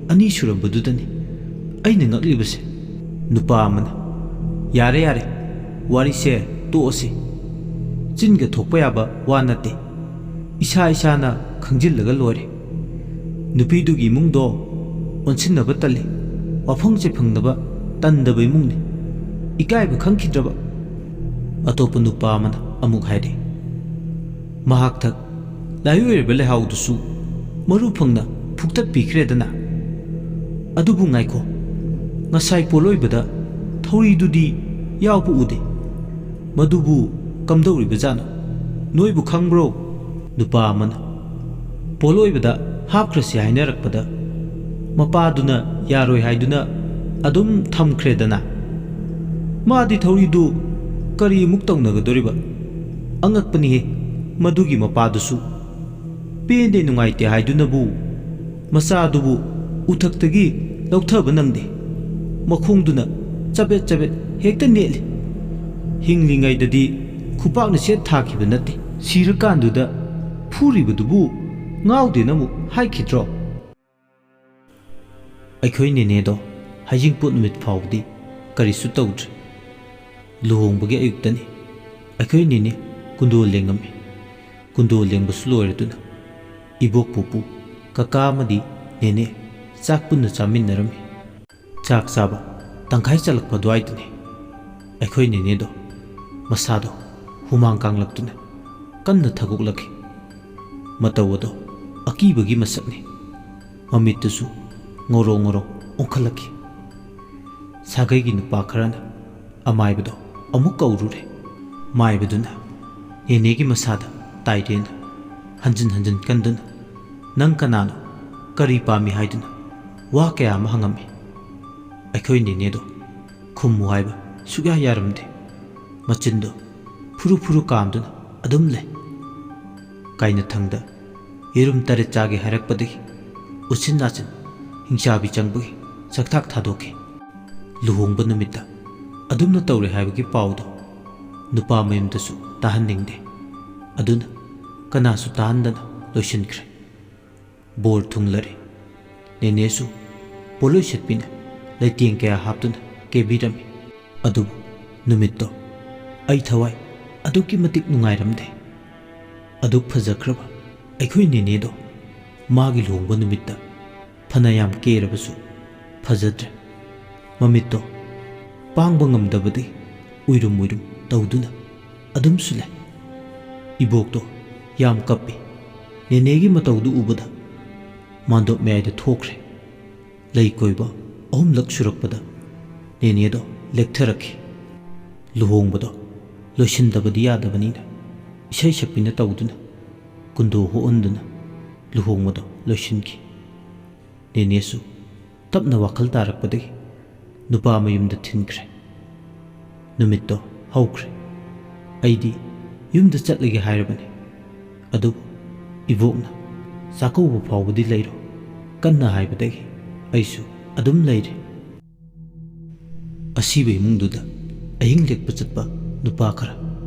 ꯑꯅꯤ ꯁꯨꯔꯝꯕꯗꯨꯗꯅꯤ ꯑꯩꯅ ꯉꯛꯂꯤꯕꯁꯦ꯫" ꯅꯨꯄꯥ ꯑꯃꯅ, "ꯌꯥꯔꯦ, ꯌꯥꯔꯦ, ꯋꯥꯔꯤꯁꯦ ꯇꯣꯛꯑꯁꯤ꯫ ꯆꯤꯟꯒ ꯊꯣꯛꯄ ꯌꯥꯕ ꯋꯥ ꯅꯠꯇꯦ꯫ ꯏꯁꯥ ꯏꯁꯥꯅ ꯈꯪꯖꯤꯜꯂꯒ ꯂꯣꯏꯔꯦ꯫ ꯅꯨꯄꯤꯗꯨꯒꯤ ꯏꯃꯨꯡꯗꯣ ꯑꯣꯟꯁꯤꯟꯅꯕ ꯇꯜꯂꯤ, ꯋꯥꯐꯪ ꯆꯩꯐꯪꯅꯕ ꯇꯟꯗꯕ ꯏꯃꯨꯡꯅꯤ꯫ ꯏꯀꯥꯏꯕ ꯈꯪꯈꯤꯗ꯭ꯔꯕ? ꯑꯇꯣꯞꯄ ꯅꯨꯄꯥ ꯑꯃꯅ ꯑꯃꯨꯛ ꯍꯥꯏꯔꯛꯏ꯫ ꯃꯍꯥꯛꯊꯛ ꯂꯥꯏꯑꯣꯏꯔꯕ ꯂꯩꯍꯥꯎꯗꯨꯁꯨ ꯃꯔꯨ ꯐꯪꯅ ꯐꯨꯛꯇꯠꯄꯤꯈ꯭ꯔꯦꯗꯅ꯫ ꯑꯗꯨꯕꯨ ꯉꯥꯏꯈꯣ, ꯉꯁꯥꯏ ꯄꯣꯠꯂꯣꯏꯕꯗ ꯊꯧꯔꯤꯗꯨꯗꯤ ꯌꯥꯎꯕ ꯎꯗꯦ꯫ ꯃꯗꯨꯕꯨ ꯀꯝꯗꯧꯔꯤꯕꯖꯥꯠꯅꯣ? ꯅꯣꯏꯕꯨ ꯈꯪꯕ꯭ꯔꯣ? ꯅꯨꯄꯥ ꯑꯃꯅ ꯄꯣꯠꯂꯣꯏꯕꯗ ꯍꯥꯞꯈ꯭ꯔꯁꯤ ꯍꯥꯏꯅꯔꯛꯄꯗ ꯃꯄꯥꯗꯨꯅ ꯌꯥꯔꯣꯏ ꯍꯥꯏꯗꯨꯅ ꯑꯗꯨꯝ ꯊꯝꯈ꯭ꯔꯦꯗꯅ꯫ ꯃꯥꯗꯤ ꯊꯧꯔꯤꯗꯨ ꯀꯔꯤ ꯑꯃꯨꯛ ꯇꯧꯅꯒꯗꯣꯔꯤꯕ? ꯑꯉꯛꯄꯅꯤꯍꯦ ꯃꯗꯨꯒꯤ ꯃꯄꯥꯗꯨꯁꯨ꯫ ꯄꯦꯟꯗꯦ ꯅꯨꯡꯉꯥꯏꯇꯦ ꯍꯥꯏꯗꯨꯅꯕꯨ ꯃꯆꯥꯗꯨꯕꯨ ꯎꯊꯛꯇꯒꯤ ꯂꯧꯊꯕ ꯅꯪꯗꯦ꯫ ꯃꯈꯣꯡꯗꯨꯅ ꯆꯕꯦꯠ ꯆꯕꯦꯠ ꯍꯦꯛꯇ ꯅꯦꯠꯂꯤ꯫ ꯍꯤꯡꯂꯤꯉꯩꯗꯗꯤ ꯈꯨꯄꯥꯛꯅ ꯁꯦꯠ ꯊꯥꯈꯤꯕ ꯅꯠꯇꯦ꯫ ꯁꯤꯔꯀꯥꯟꯗꯨꯗ ꯐꯨꯔꯤꯕꯗꯨꯕꯨ ꯉꯥꯎꯗꯦꯅ ꯑꯃꯨꯛ ꯍꯥꯏꯈꯤꯗ꯭ꯔꯣ? ꯑꯩꯈꯣꯏ ꯅꯦꯅꯦꯗꯣ ꯍꯩꯖꯤꯡꯄꯣꯠ ꯅꯨꯃꯤꯠ ꯐꯥꯎꯕꯗꯤ ꯀꯔꯤꯁꯨ ꯇꯧꯗ꯭ꯔꯦ꯫ ꯂꯨꯍꯣꯡꯕꯒꯤ ꯑꯌꯨꯛꯇꯅꯤ꯫ ꯑꯩꯈꯣꯏ ꯅꯦꯅꯦ ꯀꯨꯟꯗꯣ ꯂꯦꯡꯉꯝꯃꯤ꯫ ꯀꯨꯟꯗꯣ ꯂꯦꯡꯕꯁꯨ ꯂꯣꯏꯔꯗꯨꯅ ꯏꯕꯣꯛ ꯄꯨꯄꯨ, ꯀꯀꯥ ꯑꯃꯗꯤ ꯅꯦꯅꯦ ꯆꯥꯛ ꯄꯨꯟꯅ ꯆꯥꯃꯤꯟꯅꯔꯝꯃꯤ꯫ ꯆꯥꯛ ꯆꯥꯕ ꯇꯪꯈꯥꯏ ꯆꯜꯂꯛꯄ ꯑꯗꯨꯋꯥꯏꯗꯅꯤ꯫ ꯑꯩꯈꯣꯏ ꯅꯦꯅꯦꯗꯣ ꯃꯁꯥꯗꯣ ꯍꯨꯃꯥꯡ ꯀꯥꯡꯂꯛꯇꯨꯅ ꯀꯟꯅ ꯊꯒꯣꯛꯂꯛꯈꯤ꯫ ꯃꯇꯧ ꯑꯗꯣ ꯑꯀꯤꯕꯒꯤ ꯃꯁꯛꯅꯤ꯫ ꯃꯃꯤꯠꯇꯨꯁꯨ ꯉꯧꯔꯣ ꯉꯧꯔꯣ ꯑꯣꯟꯈꯠꯂꯛꯈꯤ꯫ ꯁꯥꯒꯩꯒꯤ ꯅꯨꯄꯥ ꯈꯔꯅ ꯑꯃꯥꯏꯕꯗꯣ ꯑꯃꯨꯛ ꯀꯧꯔꯨꯔꯦ꯫ ꯃꯥꯏꯕꯗꯨꯅ ꯅꯦꯅꯦꯒꯤ ꯃꯁꯥꯗ ꯇꯥꯏꯔꯦꯅ ꯍꯟꯖꯤꯟ ꯍꯟꯖꯤꯟ ꯀꯟꯗꯨꯅ, "ꯅꯪ ꯀꯅꯥꯅꯣ? ꯀꯔꯤ ꯄꯥꯝꯃꯤ?" ꯍꯥꯏꯗꯨꯅ ꯋꯥ ꯀꯌꯥ ꯑꯃ ꯍꯪꯉꯝꯃꯤ꯫ ꯑꯩꯈꯣꯏ ꯅꯦꯅꯦꯗꯣ ꯈꯨꯝꯃꯨ ꯍꯥꯏꯕ ꯁꯨꯛꯌꯥ ꯌꯥꯔꯝꯗꯦ꯫ ꯃꯆꯤꯟꯗꯣ ꯐꯨꯔꯨ ꯐꯨꯔꯨ ꯀꯥꯝꯗꯨꯅ ꯑꯗꯨꯝ ꯂꯩ꯫ ꯀꯥꯏꯅꯊꯪꯗ ꯌꯦꯔꯨꯝ ꯇꯔꯦꯠ ꯆꯥꯒꯦ ꯍꯥꯏꯔꯛꯄꯗꯒꯤ ꯎꯆꯤꯟ ꯅꯥꯆꯤꯟ ꯍꯤꯡꯆꯥꯕꯤ ꯆꯪꯕꯒꯤ ꯆꯥꯛꯊꯥꯛ ꯊꯥꯗꯣꯛꯈꯤ꯫ ꯂꯨꯍꯣꯡꯕ ꯅꯨꯃꯤꯠꯇ ꯑꯗꯨꯝꯅ ꯇꯧꯔꯦ ꯍꯥꯏꯕꯒꯤ ꯄꯥꯎꯗꯣ ꯅꯨꯄꯥ ꯃꯌꯨꯝꯗꯁꯨ ꯇꯥꯍꯟꯅꯤꯡꯗꯦ꯫ ꯑꯗꯨꯅ ꯀꯅꯥꯁꯨ ꯇꯥꯍꯟꯗꯅ ꯂꯣꯏꯁꯤꯟꯈ꯭ꯔꯦ꯫ ꯕꯣꯔ ꯊꯨꯡꯂꯔꯦ꯫ ꯅꯦꯅꯦꯁꯨ ꯄꯣꯠꯂꯣꯏ ꯁꯦꯠꯄꯤꯅ ꯂꯩꯇꯦꯡ ꯀꯌꯥ ꯍꯥꯞꯇꯨꯅ ꯀꯦꯕꯤꯔꯝꯃꯤ꯫ ꯑꯗꯨꯕꯨ ꯅꯨꯃꯤꯠꯇꯣ ꯑꯩ ꯊꯋꯥꯏ ꯑꯗꯨꯛꯀꯤ ꯃꯇꯤꯛ ꯅꯨꯡꯉꯥꯏꯔꯝꯗꯦ꯫ ꯑꯗꯨꯛ ꯐꯖꯈ꯭ꯔꯕ ꯑꯩꯈꯣꯏ ꯅꯦꯅꯦꯗꯣ ꯃꯥꯒꯤ ꯂꯨꯍꯣꯡꯕ ꯅꯨꯃꯤꯠꯇ ꯐꯅꯌꯥꯝ ꯀꯦꯔꯕꯁꯨ ꯐꯖꯗ꯭ꯔꯦ꯫ ꯃꯃꯤꯠꯇꯣ ꯄꯥꯡꯕ ꯉꯝꯗꯕꯗꯤ ꯎꯏꯔꯨꯝ ꯎꯏꯔꯨꯝ ꯇꯧꯗꯨꯅ ꯑꯗꯨꯝꯁꯨ ꯂꯩ꯫ ꯏꯕꯣꯛꯇꯣ ꯌꯥꯝ ꯀꯞꯄꯤ꯫ ꯅꯦꯅꯦꯒꯤ ꯃꯇꯧꯗꯨ ꯎꯕꯗ ꯃꯥꯟꯗꯣꯞ ꯃꯌꯥꯏꯗ ꯊꯣꯛꯈ꯭ꯔꯦ꯫ ꯂꯩ ꯀꯣꯏꯕ ꯑꯍꯨꯝꯂꯛ ꯁꯨꯔꯛꯄꯗ ꯅꯦꯅꯦꯗꯣ ꯂꯦꯛꯊꯔꯛꯈꯤ꯫ ꯂꯨꯍꯣꯡꯕꯗꯣ ꯂꯣꯏꯁꯤꯟꯗꯕꯗꯤ ꯌꯥꯗꯕꯅꯤꯅ ꯏꯁꯩ ꯁꯛꯄꯤꯅ ꯇꯧꯗꯨꯅ ꯀꯨꯟꯗꯣ ꯍꯣꯛꯍꯟꯗꯨꯅ ꯂꯨꯍꯣꯡꯕꯗꯣ ꯂꯣꯏꯁꯤꯟꯈꯤ꯫ ꯅꯦꯅꯦꯁꯨ ꯇꯞꯅ ꯋꯥꯈꯜ ꯇꯥꯔꯛꯄꯗꯒꯤ ꯅꯨꯄꯥ ꯃꯌꯨꯝꯗ ꯊꯤꯟꯈ꯭ꯔꯦ꯫ ꯅꯨꯃꯤꯠꯇꯣ ꯍꯧꯈ꯭ꯔꯦ꯫ ꯑꯩꯗꯤ ꯌꯨꯝꯗ ꯆꯠꯂꯒꯦ ꯍꯥꯏꯔꯕꯅꯤ꯫ ꯑꯗꯨꯕꯨ ꯏꯕꯣꯛꯅ "ꯆꯥꯛꯀꯧꯕ ꯐꯥꯎꯕꯗꯤ ꯂꯩꯔꯣ" ꯀꯟꯅ ꯍꯥꯏꯕꯗꯒꯤ ꯑꯩꯁꯨ ꯑꯗꯨꯝ ꯂꯩꯔꯦ꯫ ꯑꯁꯤꯕ ꯏꯃꯨꯡꯗꯨꯗ ꯑꯍꯤꯡ ꯂꯦꯛꯄ ꯆꯠꯄ ꯅꯨꯄꯥ ꯈꯔ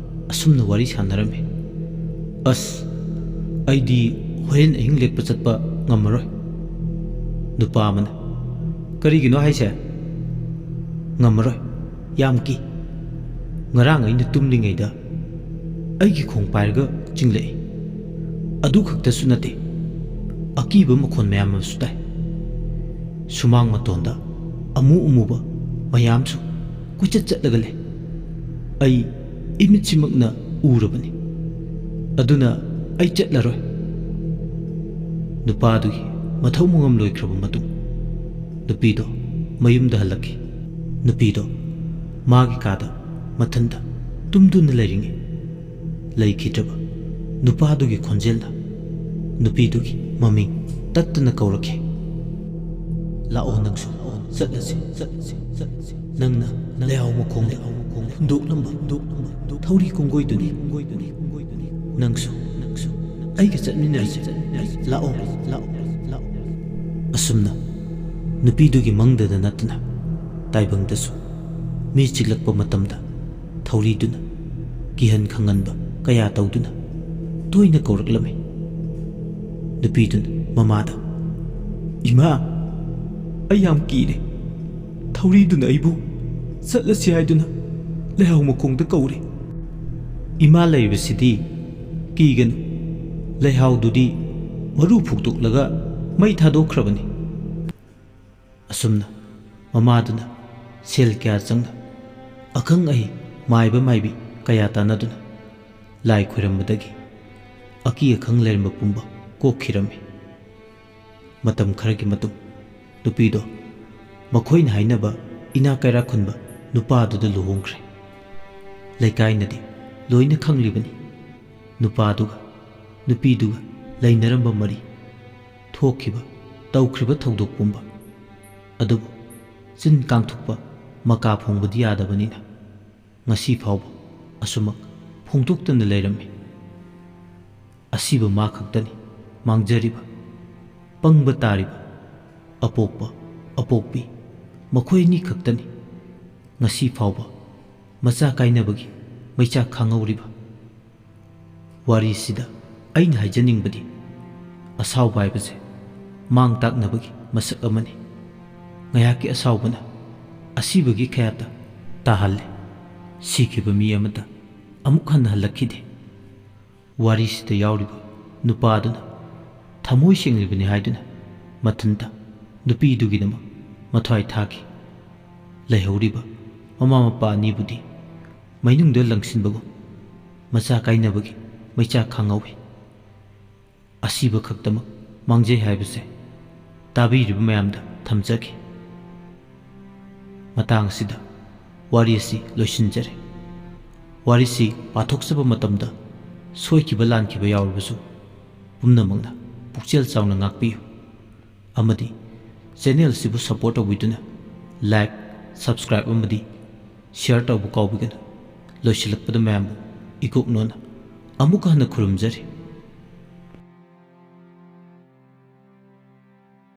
ꯑꯁꯨꯝꯅ ꯋꯥꯔꯤ ꯁꯥꯟꯅꯔꯝꯃꯤ꯫ "ꯑꯁ, ꯑꯩꯗꯤ ꯍꯣꯔꯦꯟ ꯑꯍꯤꯡ ꯂꯦꯛꯄ ꯆꯠꯄ ꯉꯝꯃꯔꯣꯏ꯫" ꯅꯨꯄꯥ ꯑꯃꯅ, "ꯀꯔꯤꯒꯤꯅꯣ ꯍꯥꯏꯁꯦ?" "ꯉꯝꯃꯔꯣꯏ, ꯌꯥꯝ ꯀꯤ꯫ ꯉꯔꯥꯡ ꯑꯩꯅ ꯇꯨꯝꯂꯤꯉꯩꯗ ꯑꯩꯒꯤ ꯈꯣꯡ ꯄꯥꯏꯔꯒ ꯆꯤꯡꯂꯛꯏ꯫ ꯑꯗꯨ ꯈꯛꯇꯁꯨ ꯅꯠꯇꯦ, ꯑꯀꯤꯕ ꯃꯈꯣꯟ ꯃꯌꯥꯝ ꯑꯃꯁꯨ ꯇꯥꯏ꯫ ꯁꯨꯃꯥꯡ ꯃꯇꯣꯟꯗ ꯑꯃꯨ ꯑꯃꯨꯕ ꯃꯌꯥꯝꯁꯨ ꯀꯣꯏꯆꯠ ꯆꯠꯂꯒ ꯂꯩ꯫ ꯑꯩ ꯏꯃꯤꯠꯁꯤꯃꯛꯅ ꯎꯔꯕꯅꯤ꯫ ꯑꯗꯨꯅ ꯑꯩ ꯆꯠꯂꯔꯣꯏ꯫" ꯅꯨꯄꯥꯗꯨꯒꯤ ꯃꯊꯧ ꯃꯉꯝ ꯂꯣꯏꯈ꯭ꯔꯕ ꯃꯇꯨꯡ, ꯅꯨꯄꯤꯗꯣ ꯃꯌꯨꯝꯗ ꯍꯜꯂꯛꯈꯤ꯫ ꯅꯨꯄꯤꯗꯣ ꯃꯥꯒꯤ ꯀꯥꯗ ꯃꯊꯟꯇ ꯇꯨꯝꯗꯨꯅ ꯂꯩꯔꯤꯉꯩ, ꯂꯩꯈꯤꯗ꯭ꯔꯕ ꯅꯨꯄꯥꯗꯨꯒꯤ ꯈꯣꯟꯖꯦꯜꯅ ꯅꯨꯄꯤꯗꯨꯒꯤ ꯃꯃꯤꯡ ꯇꯠꯇꯅ ꯀꯧꯔꯛꯈꯤ꯫ "ꯂꯥꯛꯑꯣ ꯅꯪꯁꯨ, ꯆꯠꯂꯁꯤ, ꯆꯠꯂꯁꯤ, ꯆꯠꯂꯁꯤ꯫ ꯅꯪꯅ ꯂꯩꯍꯥꯎ ꯃꯈꯣꯡꯗ ꯍꯨꯟꯗꯣꯛꯂꯝꯕ ꯊꯧꯔꯤ ꯀꯣꯡꯒꯣꯏꯗꯨꯅꯤ꯫ ꯅꯪꯁꯨ, ꯅꯪꯁꯨ ꯑꯩꯒ ꯆꯠꯃꯤꯟꯅꯔꯁꯤ꯫ ꯂꯥꯛꯑꯣ, ꯂꯥꯛꯑꯣ, ꯂꯥꯛꯑꯣ꯫" ꯑꯁꯨꯝꯅ ꯅꯨꯄꯤꯗꯨꯒꯤ ꯃꯪꯗꯗ ꯅꯠꯇꯅ ꯇꯥꯏꯕꯪꯗꯁꯨ ꯃꯤ ꯆꯤꯛꯂꯛꯄ ꯃꯇꯝꯗ ꯊꯧꯔꯤꯗꯨꯅ ꯀꯤꯍꯟ ꯈꯪꯍꯟꯕ ꯀꯌꯥ ꯇꯧꯗꯨꯅ ꯇꯣꯏꯅ ꯀꯧꯔꯛꯂꯝꯃꯤ꯫ ꯅꯨꯄꯤꯗꯨꯅ ꯃꯃꯥꯗ, "ꯏꯃꯥ, ꯑꯩ ꯌꯥꯝ ꯀꯤꯔꯦ꯫ ꯊꯧꯔꯤꯗꯨꯅ ꯑꯩꯕꯨ ꯆꯠꯂꯁꯤ ꯍꯥꯏꯗꯨꯅ ꯂꯩꯍꯥꯎ ꯃꯈꯣꯡꯗ ꯀꯧꯔꯦ꯫ ꯏꯃꯥ ꯂꯩꯔꯤꯕꯁꯤꯗꯤ ꯀꯤꯒꯅꯨ, ꯂꯩꯍꯥꯎꯗꯨꯗꯤ ꯃꯔꯨ ꯐꯨꯛꯇꯣꯛꯂꯒ ꯃꯩ ꯊꯥꯗꯣꯛꯈ꯭ꯔꯕꯅꯤ꯫ ꯑꯁꯨꯝꯅ ꯃꯃꯥꯗꯨꯅ ꯁꯦꯜ ꯀꯌꯥ ꯆꯪꯅ, ꯑꯈꯪ ꯑꯍꯩ ꯃꯥꯏꯕ ꯃꯥꯏꯕꯤ ꯀꯌꯥ ꯇꯥꯟꯅꯗꯨꯅ ꯂꯥꯏ ꯈꯣꯏꯔꯝꯕꯗꯒꯤ ꯑꯀꯤ ꯑꯈꯪ ꯂꯩꯔꯝꯕ ꯄꯨꯝꯕ ꯀꯣꯛꯈꯤꯔꯝꯃꯤ꯫ ꯃꯇꯝ ꯈꯔꯒꯤ ꯃꯇꯨꯡ ꯅꯨꯄꯤꯗꯣ ꯃꯈꯣꯏꯅ ꯍꯥꯏꯅꯕ ꯏꯅꯥ ꯀꯩꯔꯥ ꯈꯨꯟꯕ ꯅꯨꯄꯥꯗꯨꯗ ꯂꯨꯍꯣꯡꯈ꯭ꯔꯦ꯫ ꯂꯩꯀꯥꯏꯅꯗꯤ ꯂꯣꯏꯅ ꯈꯪꯂꯤꯕꯅꯤ ꯅꯨꯄꯥꯗꯨꯒ ꯅꯨꯄꯤꯗꯨꯒ ꯂꯩꯅꯔꯝꯕ ꯃꯔꯤ, ꯊꯣꯛꯈꯤꯕ ꯇꯧꯈ꯭ꯔꯤꯕ ꯊꯧꯗꯣꯛ ꯄꯨꯝꯕ꯫ ꯑꯗꯨꯕꯨ ꯆꯤꯟ ꯀꯥꯡꯊꯣꯛꯄ ꯃꯀꯥ ꯐꯣꯡꯕꯗꯤ ꯌꯥꯗꯕꯅꯤꯅ ꯉꯁꯤ ꯐꯥꯎꯕ ꯑꯁꯨꯃꯛ ꯐꯣꯡꯗꯣꯛꯇꯅ ꯂꯩꯔꯝꯃꯤ꯫ ꯑꯁꯤꯕ ꯃꯥ ꯈꯛꯇꯅꯤ ꯃꯥꯡꯖꯔꯤꯕ, ꯄꯪꯕ ꯇꯥꯔꯤꯕ꯫ ꯑꯄꯣꯛꯄ ꯑꯄꯣꯛꯄꯤ ꯃꯈꯣꯏ ꯑꯅꯤ ꯈꯛꯇꯅꯤ ꯉꯁꯤ ꯐꯥꯎꯕ ꯃꯆꯥ ꯀꯥꯏꯅꯕꯒꯤ ꯃꯩꯆꯥꯛ ꯈꯥꯡꯍꯧꯔꯤꯕ꯫ ꯋꯥꯔꯤꯁꯤꯗ ꯑꯩꯅ ꯍꯥꯏꯖꯅꯤꯡꯕꯗꯤ, ꯑꯁꯥꯎꯕ ꯍꯥꯏꯕꯁꯦ ꯃꯥꯡ ꯇꯥꯛꯅꯕꯒꯤ ꯃꯁꯛ ꯑꯃꯅꯤ꯫ ꯉꯥꯏꯍꯥꯛꯀꯤ ꯑꯁꯥꯎꯕꯅ ꯑꯁꯤꯕꯒꯤ ꯈꯌꯥꯠꯇ ꯇꯥꯍꯜꯂꯦ꯫ ꯁꯤꯈꯤꯕ ꯃꯤ ꯑꯃꯠꯇ ꯑꯃꯨꯛ ꯍꯟꯅ ꯍꯜꯂꯛꯈꯤꯗꯦ꯫ ꯋꯥꯔꯤꯁꯤꯗ ꯌꯥꯎꯔꯤꯕ ꯅꯨꯄꯥꯗꯨꯅ ꯊꯃꯣꯏ ꯁꯦꯡꯂꯤꯕꯅꯤ ꯍꯥꯏꯗꯨꯅ ꯃꯊꯟꯇ ꯅꯨꯄꯤꯗꯨꯒꯤꯗꯃꯛ ꯃꯊ꯭ꯋꯥꯏ ꯊꯥꯈꯤ꯫ ꯂꯩꯍꯧꯔꯤꯕ ꯃꯃꯥ ꯃꯄꯥ ꯑꯅꯤꯕꯨꯗꯤ ꯃꯩꯅꯨꯡꯗ ꯂꯪꯁꯤꯟꯕꯒꯨꯝ ꯃꯆꯥ ꯀꯥꯏꯅꯕꯒꯤ ꯃꯩꯆꯥꯛ ꯈꯥꯡꯍꯧꯏ꯫ ꯑꯁꯤꯕ ꯈꯛꯇꯃꯛ ꯃꯥꯡꯖꯩ ꯍꯥꯏꯕꯁꯦ ꯇꯥꯕꯤꯔꯤꯕ ꯃꯌꯥꯝꯗ ꯊꯝꯖꯒꯦ꯫ ꯃꯇꯥꯡ ꯑꯁꯤꯗ ꯋꯥꯔꯤ ꯑꯁꯤ ꯂꯣꯏꯁꯤꯟꯖꯔꯦ꯫ ꯋꯥꯔꯤꯁꯤ ꯄꯥꯊꯣꯛꯆꯕ ꯃꯇꯝꯗ ꯁꯣꯏꯈꯤꯕ ꯂꯥꯟꯈꯤꯕ ꯌꯥꯎꯔꯕꯁꯨ ꯄꯨꯝꯅꯃꯛꯅ ꯄꯨꯛꯆꯦꯜ ꯆꯥꯎꯅ ꯉꯥꯛꯄꯤꯌꯨ꯫ ꯑꯃꯗꯤ ꯆꯦꯅꯦꯜ ꯑꯁꯤꯕꯨ ꯁꯄꯣꯔꯠ ꯇꯧꯕꯤꯗꯨꯅ ꯂꯥꯏꯛ, ꯁꯕꯁꯀ꯭ꯔꯥꯏꯕ ꯑꯃꯗꯤ ꯁꯤꯌꯔ ꯇꯧꯕ ꯀꯥꯎꯕꯤꯒꯅꯨ꯫ ꯂꯣꯏꯁꯤꯜꯂꯛꯄꯗ ꯃꯌꯥꯝꯕꯨ ꯏꯀꯣꯛꯅꯣꯅ ꯑꯃꯨꯛꯀ ꯍꯟꯅ ꯈꯨꯔꯨꯝꯖꯔꯤ꯫